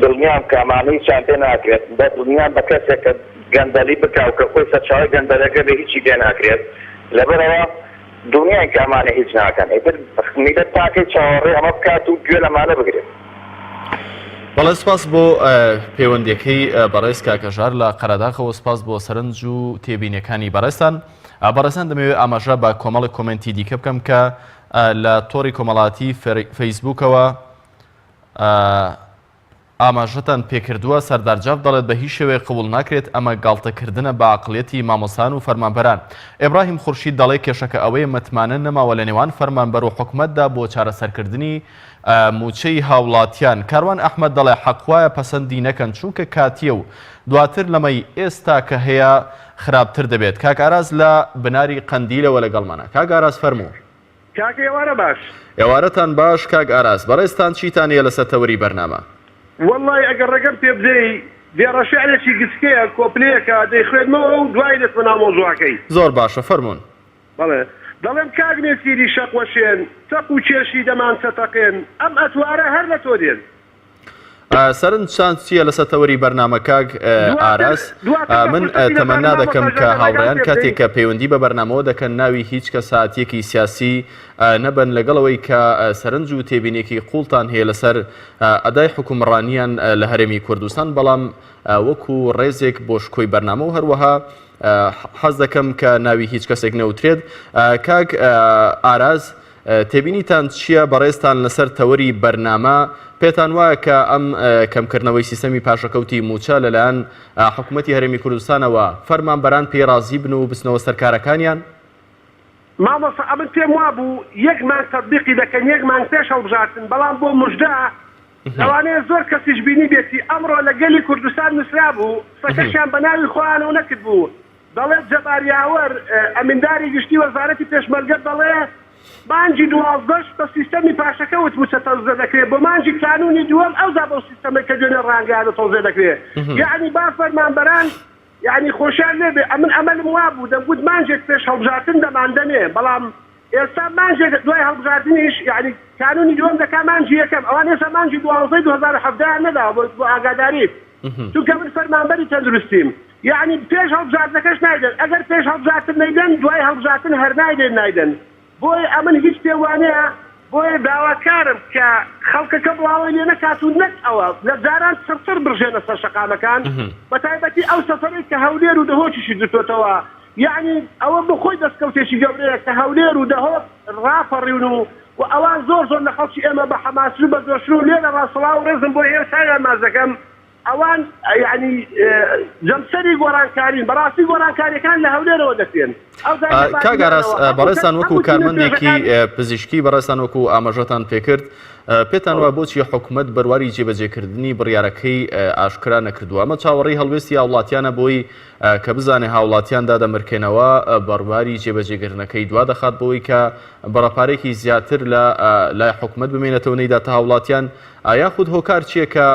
دڵنیام کە ئەمانە هیچیان پێ ناکرێت بە دڵنیام بە کەسێک کە گەندەلی بکا و کە خۆی سەرچاوەی گەندەلەکە بێ هیچی پێ ناکرێت لەبەرئەوە دڵنیاین کە ئەمانە هیچ ناکەن ئیتر میلەت تاکەی چاوەڕێ ئەمە بکات و گوێ لەمانە بگرێت. بەڵێ سپاس بۆ پەیوەندیەکەی بەڕێز کاک هەژار لە قەرەداخەوە سپاس بۆ سەرنج و تێبینیەکانی بەڕێزتان بەڕێزان دەمەوێت ئاماژە بە کۆمەڵێک کۆمێنتی دیکە بکەم کە لە تۆڕی کۆمەڵاتی فەیسبوکەوە ئاماژەتان پێکردووە، سەردار جاف دەڵێت بە هیچ شێوەیەک قبوڵ ناکرێت، ئەمە گاڵتەکردنە بە عەقڵیەتی مامۆستایان و فەرمانبەران. ئیبراهیم خورشید دەڵێ کێشەکە ئەوەیە متمانە نەماوە لە نێوان فەرمانبەر و حکومەتدا بۆ چارەسەرکردنی مووچەی هاوڵاتیان. کاروان ئەحمەد دەڵێ حەقوایە پەسەندی نەکەن چونکە کاتییە و دواتر لەمەی ئێستا کە هەیە خراپتر دەبێت. کاک ئاراس لە بناری قەندیلەوە لەگەڵمانە. کاک ئاراس فەرموو. کاکە ئێوارە باش. ئێوارەتان باش کاک ئاراس بەڕێزتان چیتان هەیە لەسەر تەوەری بەرنامە؟ وەڵای ئەگەر ڕێگەم پێ بدەی دێڕە شعرێکی گچکەیە کۆپلەیەکە دەیخوێنمەوە و دوایی دەچمە ناو مەوزوعەکەی. زۆر باشە فەرموون. بەڵێ دەڵێم کاک نێچیری شەقوەشێن چەق و کێشی دەمانچە تەقێن ئەم ئەتوارە هەر لە تۆ دێن. سەرنجتان چییە لەسەر تەوەری بەرنامە کاک ئاراس؟ من تەمەنا دەکەم کە هاوڕێیان کاتێک کە پەیوەندی بە بەرنامەوە دەکەن ناوی هیچ کەساتیەکی سیاسی نەبەن لەگەڵەوەی کە سەرنج و تێبینێکی قوڵتان هەیە لەسەر ئەدای حکومڕانیان لە هەرێمی کوردستان بەڵام وەکو ڕێزێک بۆ شکۆی بەرنامە و هەروەها حەز دەکەم کە ناوی هیچ کەسێک نەوترێت کاک ئاراز تێبینیتان چییە بەڕێزتان لەسەر تەوەری بەرنامە، پێتان وایە کە ئەم کەمکردنەوەی سیستەمی پاشەکەوتی مووچە لەلایەن حکومەتی هەرێمی کوردستانەوە فەرمانبەران پێی ڕازی بن و بچنەوە سەر کارەکانیان؟ مامۆستا ئەمن پێم وابوو یەک مانگ تەتبیقی دەکەن یەک مانگ پێش هەڵبژارتن بەڵام بۆ مژدە لەوانەیە زۆر کەسیش بینیبێتی ئەمڕۆ لە گەلی کوردستان نوسرابوو قسەکەشیان بە ناوی خۆیانەوە نەکردبوو دەڵێت جەبار یاوەر، ئەمینداری گشتی وەزارەتی پێشمەرگە دەڵێ، مانگی دوازدەش بە سیستەمی پاشەکەوت مووچە تەوزیع دەکرێت، بۆ مانگی کانوونی دووەم ئەوجا بەو سیستەمەی کە دوێنێ ڕانگەیاندە تەوزیع دەکرێت. یەعنی با فەرمانبەران یەعنی خۆشیان لێ بێ. ئەمن ئەمەلم وابوو دەمگوت مانگێک پێش هەڵبژارتن دەماندەنێ، بەڵام ئێستا مانگێک دوای هەڵبژاردنیش یەعنی کانوونی دووەم دەکا مانگی یەکەم، ئەوان ئێستا مانگی دوانزەی 2017 یان نەداوە بۆ ئاگاداریت. چونکە من فەرمانبەری تەندروستیم یەعنی پێش هەڵبژاردنەکەش نایدەن ئەگەر پێش هەڵبژارتن نەیدەن دوای هەڵبژارتن هەر نایدەن نایدەن بۆیە ئەمن هیچ پێم وانیە بۆیە داواکارم کە خەڵکەکە بڵاوەی لێ نەکات و نەک ئەوە لە جاران چڕتر بڕژێنە سەر شەقامەکان بەتایبەتی ئەو سەفەرەی کە هەولێر و دهۆکیشی گرتۆتەوە یەعنی ئەوە بۆ خۆی دەستکەوتێکی گەورەیە کە هەولێر و دهۆک ڕاپەڕیون و و ئەوان زۆر زۆر لە خەڵکی ئێمە بە حەماسر و بە جۆشتر و لێرە ڕا سڵاو و ڕێزم بۆ هەیە و چاویان ماچ دەکەم ئەوان یەعنی جەمسەری گۆڕانکارین بەڕاستی گۆڕانکاریەکان لە هەولێرەوە دەکرێن ئەوجا لە کاک ئاراس بادینانەوە هەموو بەڕێزتان کەس وەکو هەموو چینە کارمەندێکی توێژەکان پزیشکی بەڕێزتان وەکو ئاماژەتان پێکرد پێتان وایە بۆچی حکومەت بەرواری جێبەجێکردنی بڕیارەکەی ئاشکرا نەکردووە ئەمە چاوەڕێی هەڵوێستی هاوڵاتیانە بۆی کە بزانێ هاوڵاتیان دادەمرکێنەوە بەڕواری جێبەجێگرنەکەی دوا دەخات بۆی کە بڕە پارەیەکی زیاتر لە لای حکومەت بمێنێتەوە نەیداتە هاوڵاتیان یاخود هۆکار چییە کە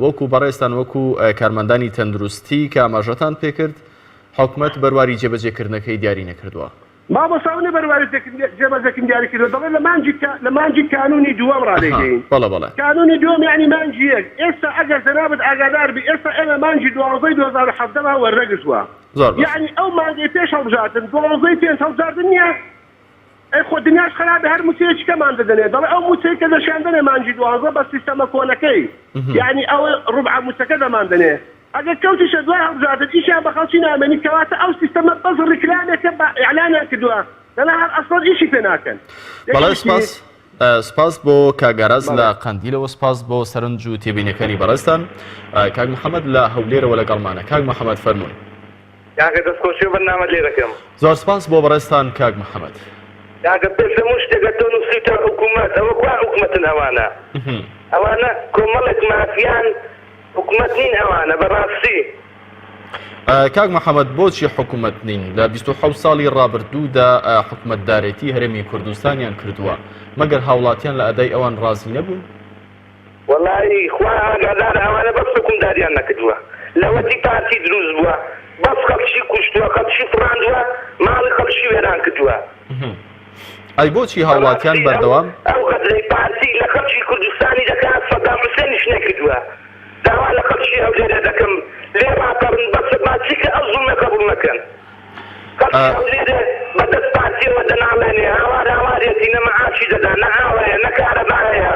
وەکو بەڕێزتان وەکو کارمەندانی تەندروستی کە ئاماژەتان پێکرد حکومەت بەرواری جێبەجێکردنەکەی دیاری نەکردووە؟ مامۆستا ئەو نە بەرواری جێبەجێکردن دیاری کردووە دەڵێ لە مانگی لە مانگی کانوونی دووەم ڕادەیگەین بەڵێ بەڵێ. کانوونی دووەم یانی مانگی یەک ئێستا ئەگەر جەنابت ئاگادار بی ئێستا ئێمە مانگی دوانزەی 2017 مان وەرنەگرتووە زۆر باشە. یانی ئەو مانگەی پێش هەڵبژاردن دوانزەی پێنج هەڵبژاردن نییە ئەی خۆ دنیاش خەرابێ هەر موچەیەکی کەمان دەدەنێ دەڵێ ئەو موچەی کە دەشیان دەنێ مانگی دوانزە بە سیستەمە کۆنەکەی یانی ئەوە ڕوبعە موچەکە دەمان دەنێ. ئەگەر کەوتیشە دوای هەڵبژاردن ئیشیان بە خەڵکی نامێنی کەواتە ئەو سیستەمە بەس ڕیکلامێکە بە ئیعلانیان کردووە دەنا هەر ئەسڵەن ئیشی پێ ناکەن. بەڵێ سپاس سپاس بۆ کاک ئاراس لە قەندیلەوە سپاس بۆ سەرنج و تێبینیەکانی بەڕێزتان کاک محەممەد لە هەولێرەوە لەگەڵمانە کاک محەممەد فەرموون. کاکە دەستخۆشی و بەرنامەت لێ دەکەم. زۆر سپاس بۆ بەڕێزتان کاک محەممەد. کاکە پێش هەموو شتێک تۆ نووسیوتە حکوومەت ئەوە کوا حکومەتن ئەوانە ئەوانە کۆمەڵێک مافیان حکومەت نین ئەوانە بەڕاستی. کاک محەمەد بۆچی حکومەت نین؟ لە 27 ساڵی ڕابردوودا حکومەتدارێتی هەرێمی کوردستانیان کردووە، مەگەر هاوڵاتیان لە ئەدای ئەوان ڕازی نەبوون؟ وەڵایی خوا ئاگادارە ئەوانە بەس حوکمداریان نەکردووە لەوەتی پارتی دروست بووە بەس خەڵکی کوشتووە خەڵکی فڕاندووە ماڵی خەڵکی وێران کردووە. ئەی بۆچی هاوڵاتیان بەردەوام. ئەو غەدرەی پارتی لە خەڵکی کوردستانی دەکات سەدام حوسێنیش نەیکردووە داوا لە خەڵکی هەولێرێ دەکەم لێ ڕاپەڕن بەسە با چیتر ئەو زوڵمە قبوڵ نەکەن خەڵکی هەولێرێ بە دەست پارتیەوە دەناڵێنێ هاوار هاوارێتی نە مەعاشی دەدا نە ئاو هەیە نە کارەبا هەیە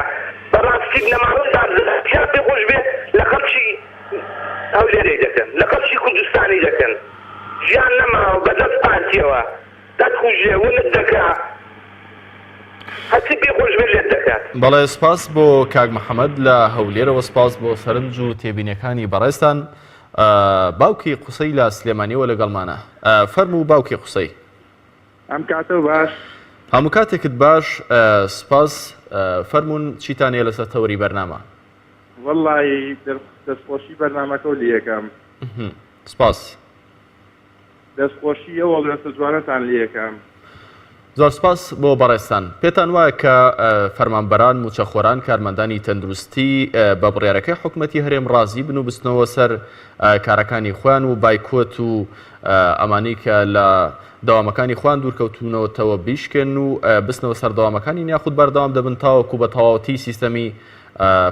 بەڕاستی بنەماڵەی بارزانی چیان پێ خۆش بێ لە خەڵکی هەولێرێی دەکەن لە خەڵکی کوردستانی دەکەن ژیان نەماوە بە دەست پارتیەوە دەتکوژێ ونت دەکا هەرچی پێ خۆش بێت لێت دەکات. بەڵێ سپاس بۆ کاک محەمەد لە هەولێرەوە سپاس بۆ سەرنج و تێبینیەکانی بەڕێزتان باوکی قوسەی لە سلێمانیەوە لەگەڵمانە فەرموو باوکی قوسەی. ئەم کاتەو باش. هەموو کاتێکت باش سپاس فەرموون چیتان هەیە لەسەر تەوەری بەرنامە؟ وەڵڵاهی دەستخۆشی بەرنامەکەو لێکەم. سپاس. دەست خۆشی ئەو هەڵوێستە جوانەتان لێکەم. زۆر سپاس بۆ بەڕێزتان. پێتان وایە کە فەرمانبەران، مووچەخۆران، کارمەندانی تەندروستی بە بڕیارەکەی حکومەتی هەرێم ڕازی بن و بچنەوە سەر کارەکانی خۆیان و بایکۆت و ئەمانەی کە لە دەوامەکانی خۆیان دوورکەوتوونەتەوە بیشکێن و بچنەوە سەر دەوامەکانیان یاخود بەردەوام دەبن تاوەکو بە تەواوەتی سیستەمی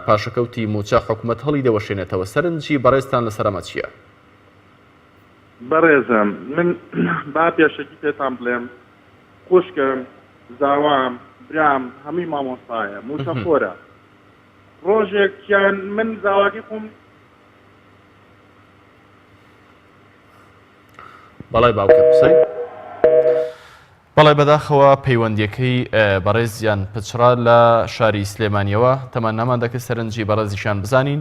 پاشەکەوتی مووچە حکومەت هەڵیدەوەشێنێتەوە؟ سەرنجی بەڕێزتان لەسەر ئەمە چییە؟ بەڕێزم من با پێشەکی پێتان بڵێم خوشکم زاوام برام هەمووی مامۆستایە موچەخۆرە ڕۆژێکیان من زاواکەی خۆم بەڵێ باوکە قسەی بەڵێ بەداخەوە پەیوەندیەکەی بەڕێزیان پچڕا لە شاری سلێمانیەوە تەمەنامان دەکرد سەرنجی بەڕێزیشیان بزانین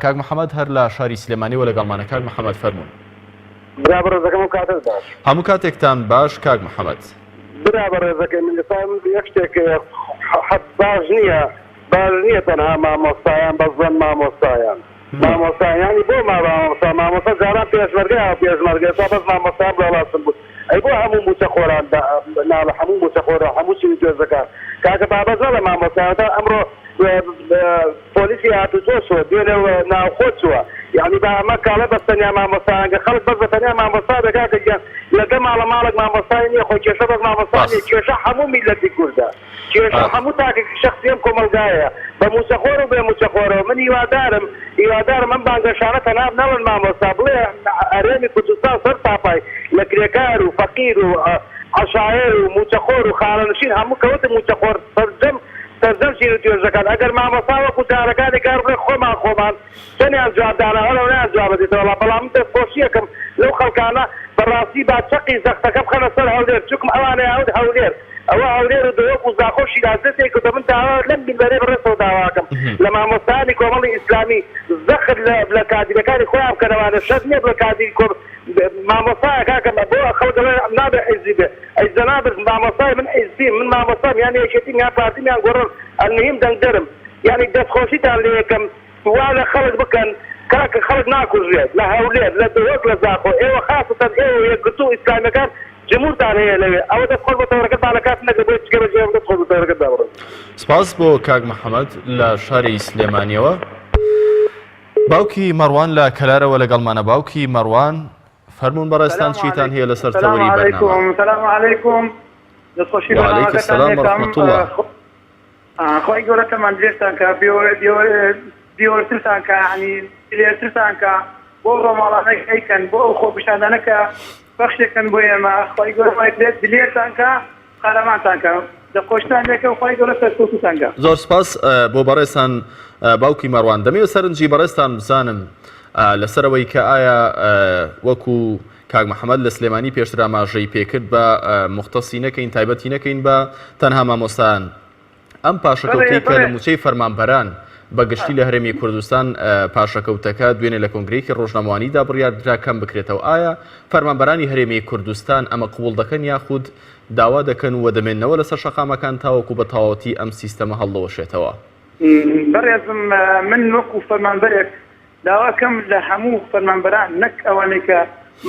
کاک محەممەد هەر لە شاری سلێمانیەوە لەگەڵمانە کاک محەممەد فەرموون. برا بەڕێزەکەم ئەو کاتەت باش. هەموو کاتێکتان باش کاک محەممەد. برا بەڕێزەکەی من ئێستا یەک شتێک حەد باش نییە باش نییە تەنها مامۆستایان بەس بڵێن مامۆستایان. مامۆستا یانی بۆ ما مامۆستا مامۆستا جاران پێشمەرگە هاو پێشمەرگە ئێستا بەس مامۆستایان بڵاڵاسن بوو ئەی بۆ هەموو موچە خۆران ناڵە هەموو موچە خۆرە هەموو چینی توێژەکان کاکە با بەس نەڵێ مامۆستایان تا ئەمڕۆ پۆلیسی هاتوچۆ چووە دوێنێ ناوخۆ چووە یعنی با ئەمە کاڵێ بەس تەنیا مامۆستایان کە خەڵک بەس بە تەنیا مامۆستا بێ کاکە گیان لە دە ماڵە ماڵێک مامۆستای نییە خۆ کێشە بەس مامۆستا نییە کێشە هەموو میللەتی کوردە. کێشە هەموو تاکێکی شەخسی ئەم کۆمەڵگایەیە بە مووچەخۆر و بێ مووچەخۆرەوە، من هیوادارم هیوادارم ئەم بانگەشانە تەنها نەڵێن مامۆستا بڵێ هەرێمی کوردستان سەر تاپای لە کرێکار و فەقیر و عەشایەر و مووچەخۆر و خانەنشین هەموو کەوتن مووچەخۆر سەرجەم سەرجەم چین و توێژەکان ئەگەر مامۆستا وەکو جارەکانی کار بڵێ خۆمان خۆمان چەنیان جواب دانا هەر ئەونەیان جواب ئەدەیتەوە وەڵا بەڵام من دەست خۆشی ئەکەم لەو خەڵکانە بەڕاستی با چەقی زەختەکە بخەنە سەر هەولێر چوکم ئەوانەیان وت هەولێر ئەوە هەولێر و دهۆک و زاخۆ و شیرازێ تێکردوە من داوا لەم مینبەرەی بەڕێزتەوە داوا ئەکەم لە مامۆستایانی کۆمەڵی ئیسلامی زەخت لە لە کادیرەکانی خۆیان بکەن ئەوانە شەرت نیە بڵێ کادیری کۆ مامۆستایە کاکە بۆ خەڵک ئەڵێ نابێ حیزبی بێ ئەی جەنابت مامۆستای من حیزبیم من مامۆستام یان یەکێتیم یان پارتیم یان گۆڕان المهم دەنگدەرم یانی دەستخۆشیتان لێکەم وا لە خەڵک بکەن کاکە خەڵک ناکوژرێت لە هەولێر لە دهۆک لە زاخۆ ئێوە خاسەتەن ئێوە و یەکگرتوو و ئیسلامیەکان جمورتان هەیە لەوێ ئەوە دەست خۆش بۆ تەوەرەکەت با لە کاتت نەگرم بۆیە چکە بەجێ دەست خۆش بۆ تەوەرەکەت دابڕێن. سپاس بۆ کاک محەمەد لە شاری سلێمانیەوە. باوکی مەڕوان لە کەلارەوە لەگەڵمانە باوکی مەڕوان فەرموون بەڕێزتان چیتان هەیە لەسەر تەوەری بەرنامە؟ سلام علیکم دەستخۆشی وعلیک بەرنامەکەتان السلام لێکەم ورحمة اللە. خوای گەورە تەمەن درێژتان کا بێوەرترتان کا یانی دلێرترتان کا بۆ ڕۆماڵانە ئەیکەن بۆ ئەو خۆپیشاندانە کە بەخشێکن بۆ ئێمە خوای گەورە وای بێت دلێرتان کا قارەمانتان کا دەستخۆشتان لێکەم خوای گەورە سەرکەوتووتان کا. زۆر سپاس بۆ بەڕێزتان باوکی مەڕوان دەمەوێت سەرنجی بەڕێزتان بزانم. لەسەر ئەوەی کە ئایا وەکو کاک محەممەد لە سلێمانی پێشتر ئاماژەی پێکرد بە مختصی نەکەین تایبەتی نەکەین بە تەنها مامۆستایان ئەم پاشەکەوتەی کە لە مووچەی فەرمانبەران بە گشتی لە هەرێمی کوردستان پاشەکەوتەکە دوێنێ لە کۆنگرەیەکی ڕۆژنامەوانیدا بڕیاردرا کەم بکرێتەوە ئایا فەرمانبەرانی هەرێمی کوردستان ئەمە قبوڵ دەکەن یاخود داوا دەکەن و دەمێننەوە لەسەر شەقامەکان تاوەکو بە تەواوەتی ئەم سیستەمە هەڵدەوەشێتەوە؟ بەڕێزم من وەکو فەرمانبەرێک داواکەم لە هەموو فەرمانبەران نەک ئەوانەی کە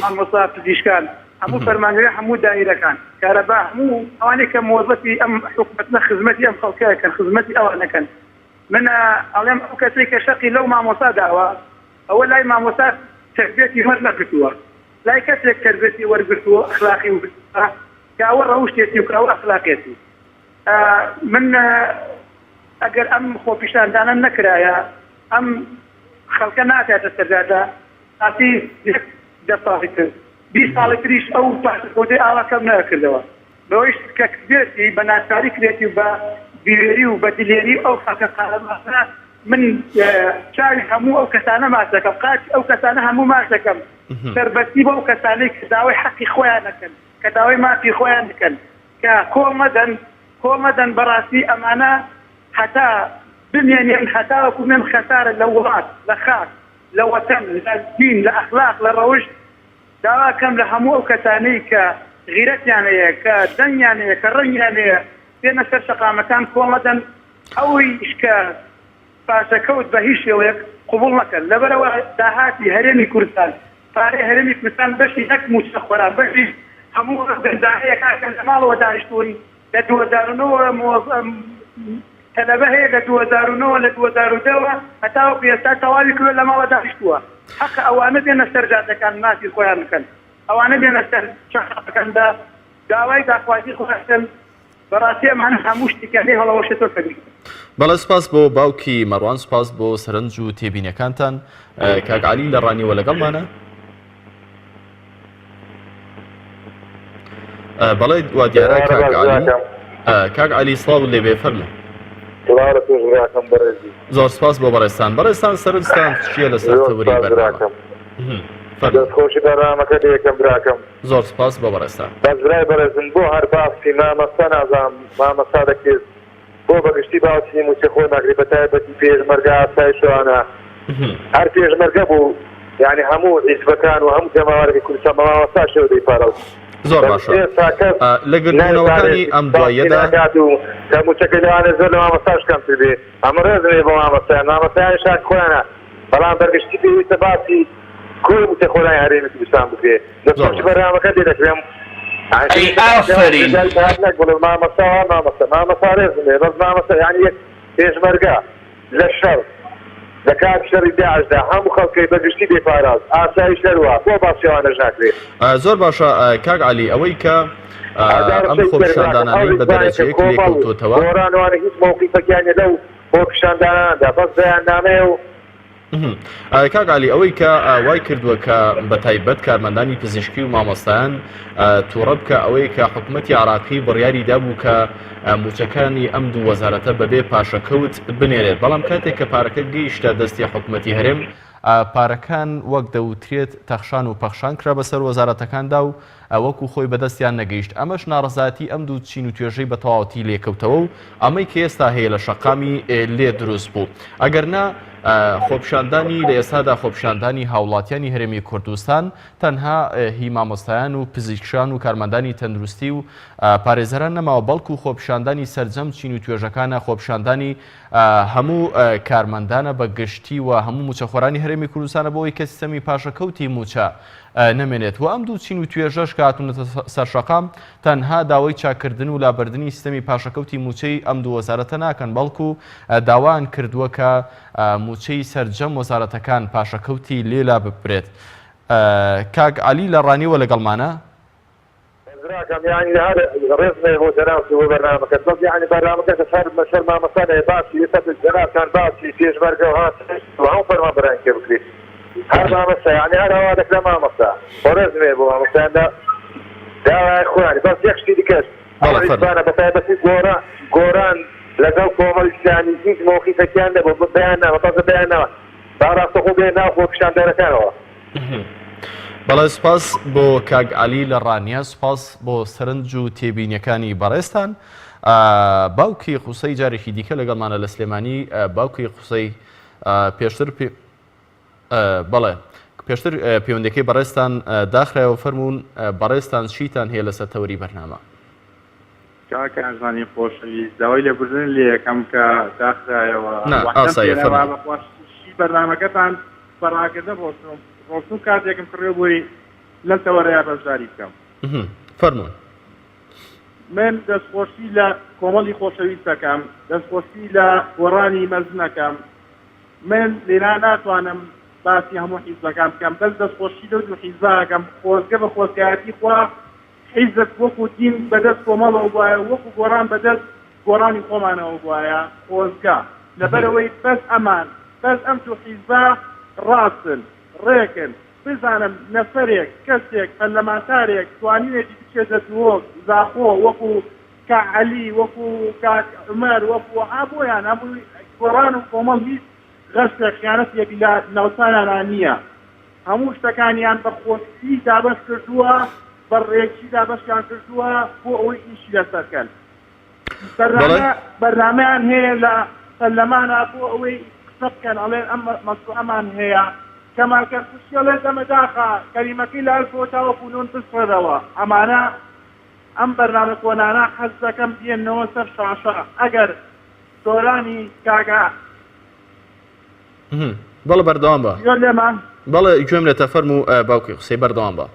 مامۆستا پزیشکان هەموو فەرمانگەکە هەموو دایرەکان کارەبا هەموو ئەوانەی کە مۆزەفی ئەم حکومەتنە خزمەتی ئەم خەڵکەکەن خزمەتی ئەوان نەکەن من ئەڵێم ئەو کەسەی کە شەقی لەو مامۆستا داوە ئەوە لای مامۆستا تەربیەتی وەرنەگرتووە لای کەسێک تەربیەتی وەرگرتووە ئەخلاقی وەرگرتووە کە ئەوە ڕەوشتێتی و کە ئەوە ئەخلاقێتی من ئەگەر ئەم خۆپیشاندانە نەکرایە ئەم خەڵکە ناتایەتە سەر جادە ئاسی یەک دە ساڵی تر 20 ساڵی تریش ئەو پاشەکەوتەی ئاوا کەم نەکردەوە بەوەیش کە کردێتی بە ناچاری کرێتی و بە بیرێری و بە دلێری ئەو خەڵکە قارەمانە من چاوی هەموو ئەو کەسانە ماچ دەکەم قاچی ئەو کەسانە هەموو ماچ دەکەم سەربەستی بۆ ئەو کەسانەی کە داوای حەقی خۆیان دەکەن کە داوای مافی خۆیان دەکەن کە کۆڵ مەدەن کۆڵ مەدەن بەڕاستی ئەمانە هەتا بمێنێن هەتاوەکو بمێن خەسارە لە وڵات لە خاک لە وەتەن لە دین لە ئەخلاق لە ڕەوشت داوا کەم لە هەموو ئەو کەسانەی کە غیرەتیان هەیە کە دەنگیان هەیە کە ڕەنگیان هەیە بێنە سەر شەقامەکان کۆڵ مەدەن ئەویش کە پاشەکەوت بە هیچ شێوەیەک قبوڵ نەکەن لەبەرئەوە داهاتی هەرێمی کوردستان پارەی هەرێمی کوردستان بەشی نەک مووچە خۆران بەشی هەموو ئەو گەنجانەیە کاکە لە ماڵەوە دانیشتوون لە 2009 تەلەبە هەیە لە 2009 لە 2010 وە هەتاوەکو ئێستا تەواوی کردوە لە ماڵە دانیشتووە حەقە ئەوانە بێنە سەر جادەکان مافی خۆیان بکەن ئەوانە بێنە سەر شەقامەکان بە داوای داخوازی خۆیان بکەن بەڕاستی ئەمانە هەموو شتێکیان لێ هەڵەوەشێتەوە کە بیکەن. بەڵێ سوپاس بۆ باوکی مەڕوان سوپاس بۆ سەرنج و تێبینیەکانتان کاک عەلی لە ڕانیەوە لەگەڵمانە بەڵێ وا دیارە کاک عەلی کاک عەلی سڵاو لێ بێ فەرموو سڵاو لە تۆش براکەم بەڕێزی زۆر سپاس بۆ بەڕێزتان بەڕێزتان سەرنجتان چییە لەسەر تەوەری بەرنامە دەست خۆشی بەرنامەکە لێکەم براکەم زۆر سپاس بۆ بەڕێزتان. بەس برای بەڕێزم بۆ هەر باسی مامەستا نازانم مامەستا دەکرێت بۆ بەگشتی باسی موچە خۆر ناکرێت بەتایبەتی پێشمەرگە ئاسایش ئەوانە هەر پێشمەرگە بوو یانی هەموو حیزبەکان و هەموو جەماوەرەکەی کوردستان بە مامەستاشەوە دەیپاراست زۆر باشە لە گردبوونەوەکانی ئەم دواییەدا ناکات و کە موچەکەی لەوانەیە زۆر لە مامەستاش کەمتر بێ ئەمە ڕێزم هەیە بۆ مامۆستایان، مامۆستایانیش هەق خۆیانە، بەڵام بەگشتی پێویستە باسی کۆی مووچەخۆرانی هەرێمی کوردستان بکرێ. دەستخۆشی بەرنامەکەت لێ دەکرێم. ئەی ئافەرین. نەک بڵێ مامۆستا وا مامۆستا، مامۆستا ڕێزم هەیە بەس مامۆستا یانی یەک پێشمەرگە لە شەڕ لە کاتی شەڕی داعشدا هەموو خەڵکەی بە گشتی دەیپاراست، ئاسایش هەروا، بۆ باسی ئەوانەش ناکرێ؟ زۆر باشە کاک عەلی ئەوەی کە ئەم خۆپیشاندانانەی بە دەرەجە یەک لێکەوتۆتەوە. گۆڕان وانە هیچ مەوقیفەکیان نیە لەو خۆپیشاندانانەدا بەس بەیاننامەیە و. کاک عەلی ئەوەی کە وای کردووە کە بە تایبەت کارمەندانی پزیشکی و مامۆستایان تووڕە بکە ئەوەیە کە حکوومەتی عراقی بڕیاری دابوو کە مووچەکانی ئەم دوو وەزارەتە بەبێ پاشەکەوت بنێرێت بەڵام کاتێک کە پارەکە گەیشتە دەستی حکوومەتی هەرێم پارەکان وەک دەوترێت تەخشان و پەخشان کرا بەسەر وەزارەتەکاندا و وەکو خۆی بەدەستیان نەگەیشت، ئەمەش ناڕەزایەتی ئەم دوو چین و توێژەی بەتەواوەتی لێکەوتەوە و ئەمەی کە ئێستا هەیە لە شەقامی لێ دروست بوو. ئەگەرنا خۆپیشاندانی لە ئێستادا خۆپیشاندانی هاوڵاتیانی هەرێمی کوردستان تەنها هی مامۆستایان و پزیشکان و کارمەندانی تەندروستی و پارێزەران نەماوە بەڵکو خۆپیشاندانی سەرجەم چین و توێژەکانە خۆپیشاندانی هەموو کارمەندانە بە گشتی و هەموو مووچەخۆرانی هەرێمی کوردستانە بۆ ئەوەی کە سیستەمی پاشەکەوتی مووچە نەمێنێت و ئەم دوو چین و توێژەش کە هاتوونەتە سەر شەقام تەنها داوای چاککردن و لابردنی سیستەمی پاشەکەوتی مووچەی ئەم دوو وەزارەتە ناکەن بەڵکو داوایان کردووە کە مووچەی سەرجەم وەزارەتەکان پاشەکەوتی لێ لاببرێت. کاک عەلی لە ڕانیەوە لەگەڵمانە. براکەم یانی هەر ڕێزم هەیە بۆ جەنابت و بۆ بەرنامەکەت بەس یانی بەرنامەکەت لەسەر لەسەر مامۆستا نەیە باسی ئێستا جەنابتان باسی پێشمەرگە و هات و هەموو فەرمانبەرانی پێ بکرێ هەر مامۆستا یانی هەر ئەوا دەکرا مامۆستا خۆ ڕێزم هەیە بۆ مامۆستایان لە داوای خۆیان بەس یەک شتی دیکەش بەڵێ فەرموو. حیزبانە بەتایبەتی گۆڕان گۆڕان لەگەڵ کۆمەڵی ئیسلامی هیچ مەوقیفێکیان نەبوو بەیاننامە بەس بەیاننامە. با ڕاستەخۆ بێنە ناو خۆپیشاندەرەکانەوە. بەڵێ سوپاس بۆ کاک عەلی لە ڕانیە سوپاس بۆ سەرنج و تێبینیەکانی بەڕێزتان باوکی قوسەی جارێکی دیکە لەگەڵمانە لە سلێمانی باوکی قوسەی پێشتر بەڵێ پێشتر پەیوەندەکەی بەڕێزتان داخرایەوە فەرمونون بەڕێزتان چیتان هەیە لەسەر تەوەری بەرنامە؟ کاک ئارزانی خۆشەویست داوای لێبوردن لێ ئەکەم کە داخرایەوە نا وەحدەم ئاساییە پێ نەما فەرموو. بەخوا شی بەرنامەکەتان بە ڕاکردن ڕۆشتوم ڕۆشتوم کارتێکم کڕیەوە بۆی لەم تەوەرەیا بەشداری بکەم. اهم فەرموون. من دەستخۆشی لە کۆمەڵی خۆشەویست ئەکەم دەستخۆشی لە گۆڕانی مەزن ئەکەم من لێرا ناتوانم باسی هەموو حیزبەکان بکەم بەس دەستخۆشی لەو دوو حیزبە ئەکەم خۆزگە بە خۆزگایەتی خوا حیزب وەکو دین بەدەست کۆمەڵەوە بوایە و وەکو گۆڕان بەدەست گۆڕانی خۆمانەوە بوایە خۆزگە لەبەرئەوەی بەس ئەمان بەس ئەم دوو حیزبە ڕاستن ڕێکن بزانم نەفەرێک کەسێک پەرلەمانتارێک توانیوێتی بچێتە دهۆک زاخۆ وەکو کاک عەلی وەکو کاک عومەر وەکو ئا بۆیان هەمووی گۆڕان و کۆمەڵ هیچ غەشێک خیانەتێک لە ناوچانانا نییە. هەموو شتەکانیان بە خۆشی دابەش کردووە، بە ڕێکی دابەشیان کردووە بۆ ئەوەی ئیشی لەسەر کەن. بەڵێ. بەرنامە بەرنامەیان هەیە لە پەرلەمانا بۆ ئەوەی قسە بکەن ئەڵێن ئەم مەشروعەمان هەیە. کەمال کەرکوکی ئەڵێ دەمە داخە کەلیمەکەی لە ئەلفەوە تاوەکو نون بسڕێرەوە. ئەمانە ئەم بەرنامە کۆنانە حەز دەکەم بێننەوە سەر شاشە. ئەگەر سۆرانی کاکە. بەڵێ بەردەوام بە. گوێت لێمە؟ بەڵێ گوێم لێتە فەرموو باوکی قسەی بەردەوام بە.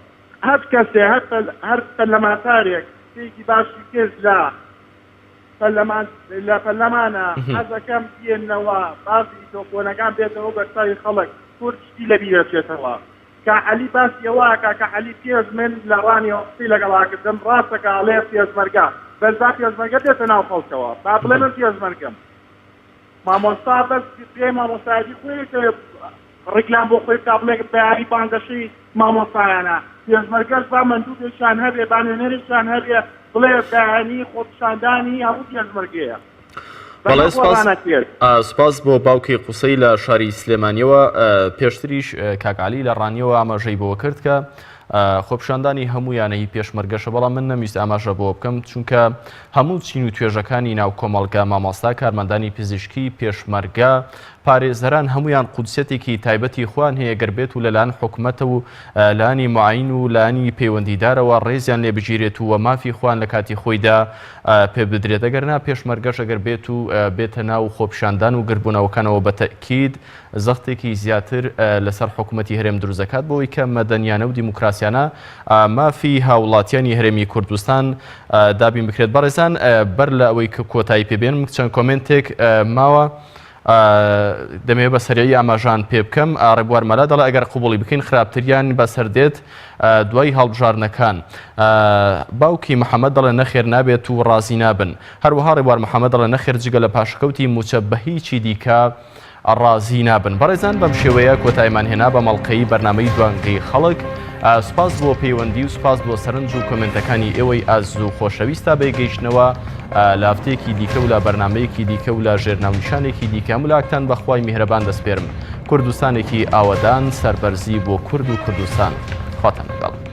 هەر کەسێ هەر هەر پەرلەمانتارێک قسەیەکی باشی کرد لە پەرلەمان لە پەرلەمانە حەزەکەم بێنەوە با ڤیدۆ کۆنەکان بێتەوە بەرچاوی خەڵک کورد شتی لەبیر ئەچێتەوە کاک عەلی باسی ئەوە ئەکا کە عەلی پێش من لە ڕانیەوە قسەی لەگەڵا کردم ڕاستەکا ئەڵێ پێشمەرگە بەس با پێشمەرگە بێتە ناو خەڵکەوە با بڵێ من پێشمەرگەم مامۆستا بەس پێی مامۆستایەتی خۆی ڕیکلام بۆ خۆی بکا بڵێ بەیانی بانگەشەی مامۆستایانە پێشمەرگەش با مەندوبێکیان هەبێ با نوێنەرێکیان هەبێ بڵێ بەیانی خۆپیشاندانی هەموو پێشمەرگەیە. بەڵێ سپاس سپاس بۆ باوکی قوسەی لە شاری سلێمانیەوە پێشتریش کاک عەلی لە ڕانیەوە ئاماژەی بەوە کرد کە خۆپیشاندانی هەموو یانەی پێشمەرگەشە، بەڵام من نەمویست ئاماژە بەوە بکەم، چونکە هەموو چین و توێژەکانی ناو کۆمەڵگە، مامۆستا، کارمەندانی پزیشکی، پێشمەرگە، پارێزەران هەموویان قودسیەتێکی تایبەتی خۆیان هەیە گەر بێت و لەلایەن حکومەتە و لایەنی معین و لایەنی پەیوەندیدارەوە ڕێزیان لێ بگیرێت و مافی خۆیان لە کاتی خۆیدا پێ بدرێت ئەگەر نا پێشمەرگەش ئەگەر بێت و بێتە ناو خۆپیشاندان و گردبوونەوەکانەوە بە تەئکید زەختێکی زیاتر لەسەر حکومەتی هەرێم دروست دەکات بۆ ئەوەی کە مەدەنیانە و دیموکراسیانە مافی هاوڵاتیانی هەرێمی کوردستان دابین بکرێت. بەڕێزان بەر لە ئەوەی کە کۆتایی پێ بێنم چەند کۆمێنتێک ماوە دەمەوێت بە سەریعی ئاماژان پێ بکەم. ڕێبوار مەلا دەڵێ ئەگەر قبوڵی بکەین خراپتریان بەسەر دێت دوای هەڵبژاردنەکان. باوکی محەمەد دەڵێ نەخێر نابێت و ڕازی نابن. هەروەها ڕێبوار محەمەد دەڵێ نەخێر جگە لە پاشەکەوتی مووچە بە هیچی دیکە ڕازی نابن. بەڕێزان بەم شێوەیە کۆتایمان هێنا بە مەڵقەی بەرنامەی دوانگەی خەڵک. سوپاس بۆ پەیوەندی و سوپاس بۆ سەرنج و کۆمێنتەکانی ئێوەی ئازیز و خۆشەویست تا بەیەکگەیشتنەوە لە هەفتەیەکی دیکە و لە بەرنامەیەکی دیکە و لە ژێر ناونیشانێکی دیکە هەموو لاکتان بە خوای میهرەبان دەسپێرم. کوردستانێکی ئاوەدان سەربەرزی بۆ کورد و کوردستان. خواتان لەگەڵ.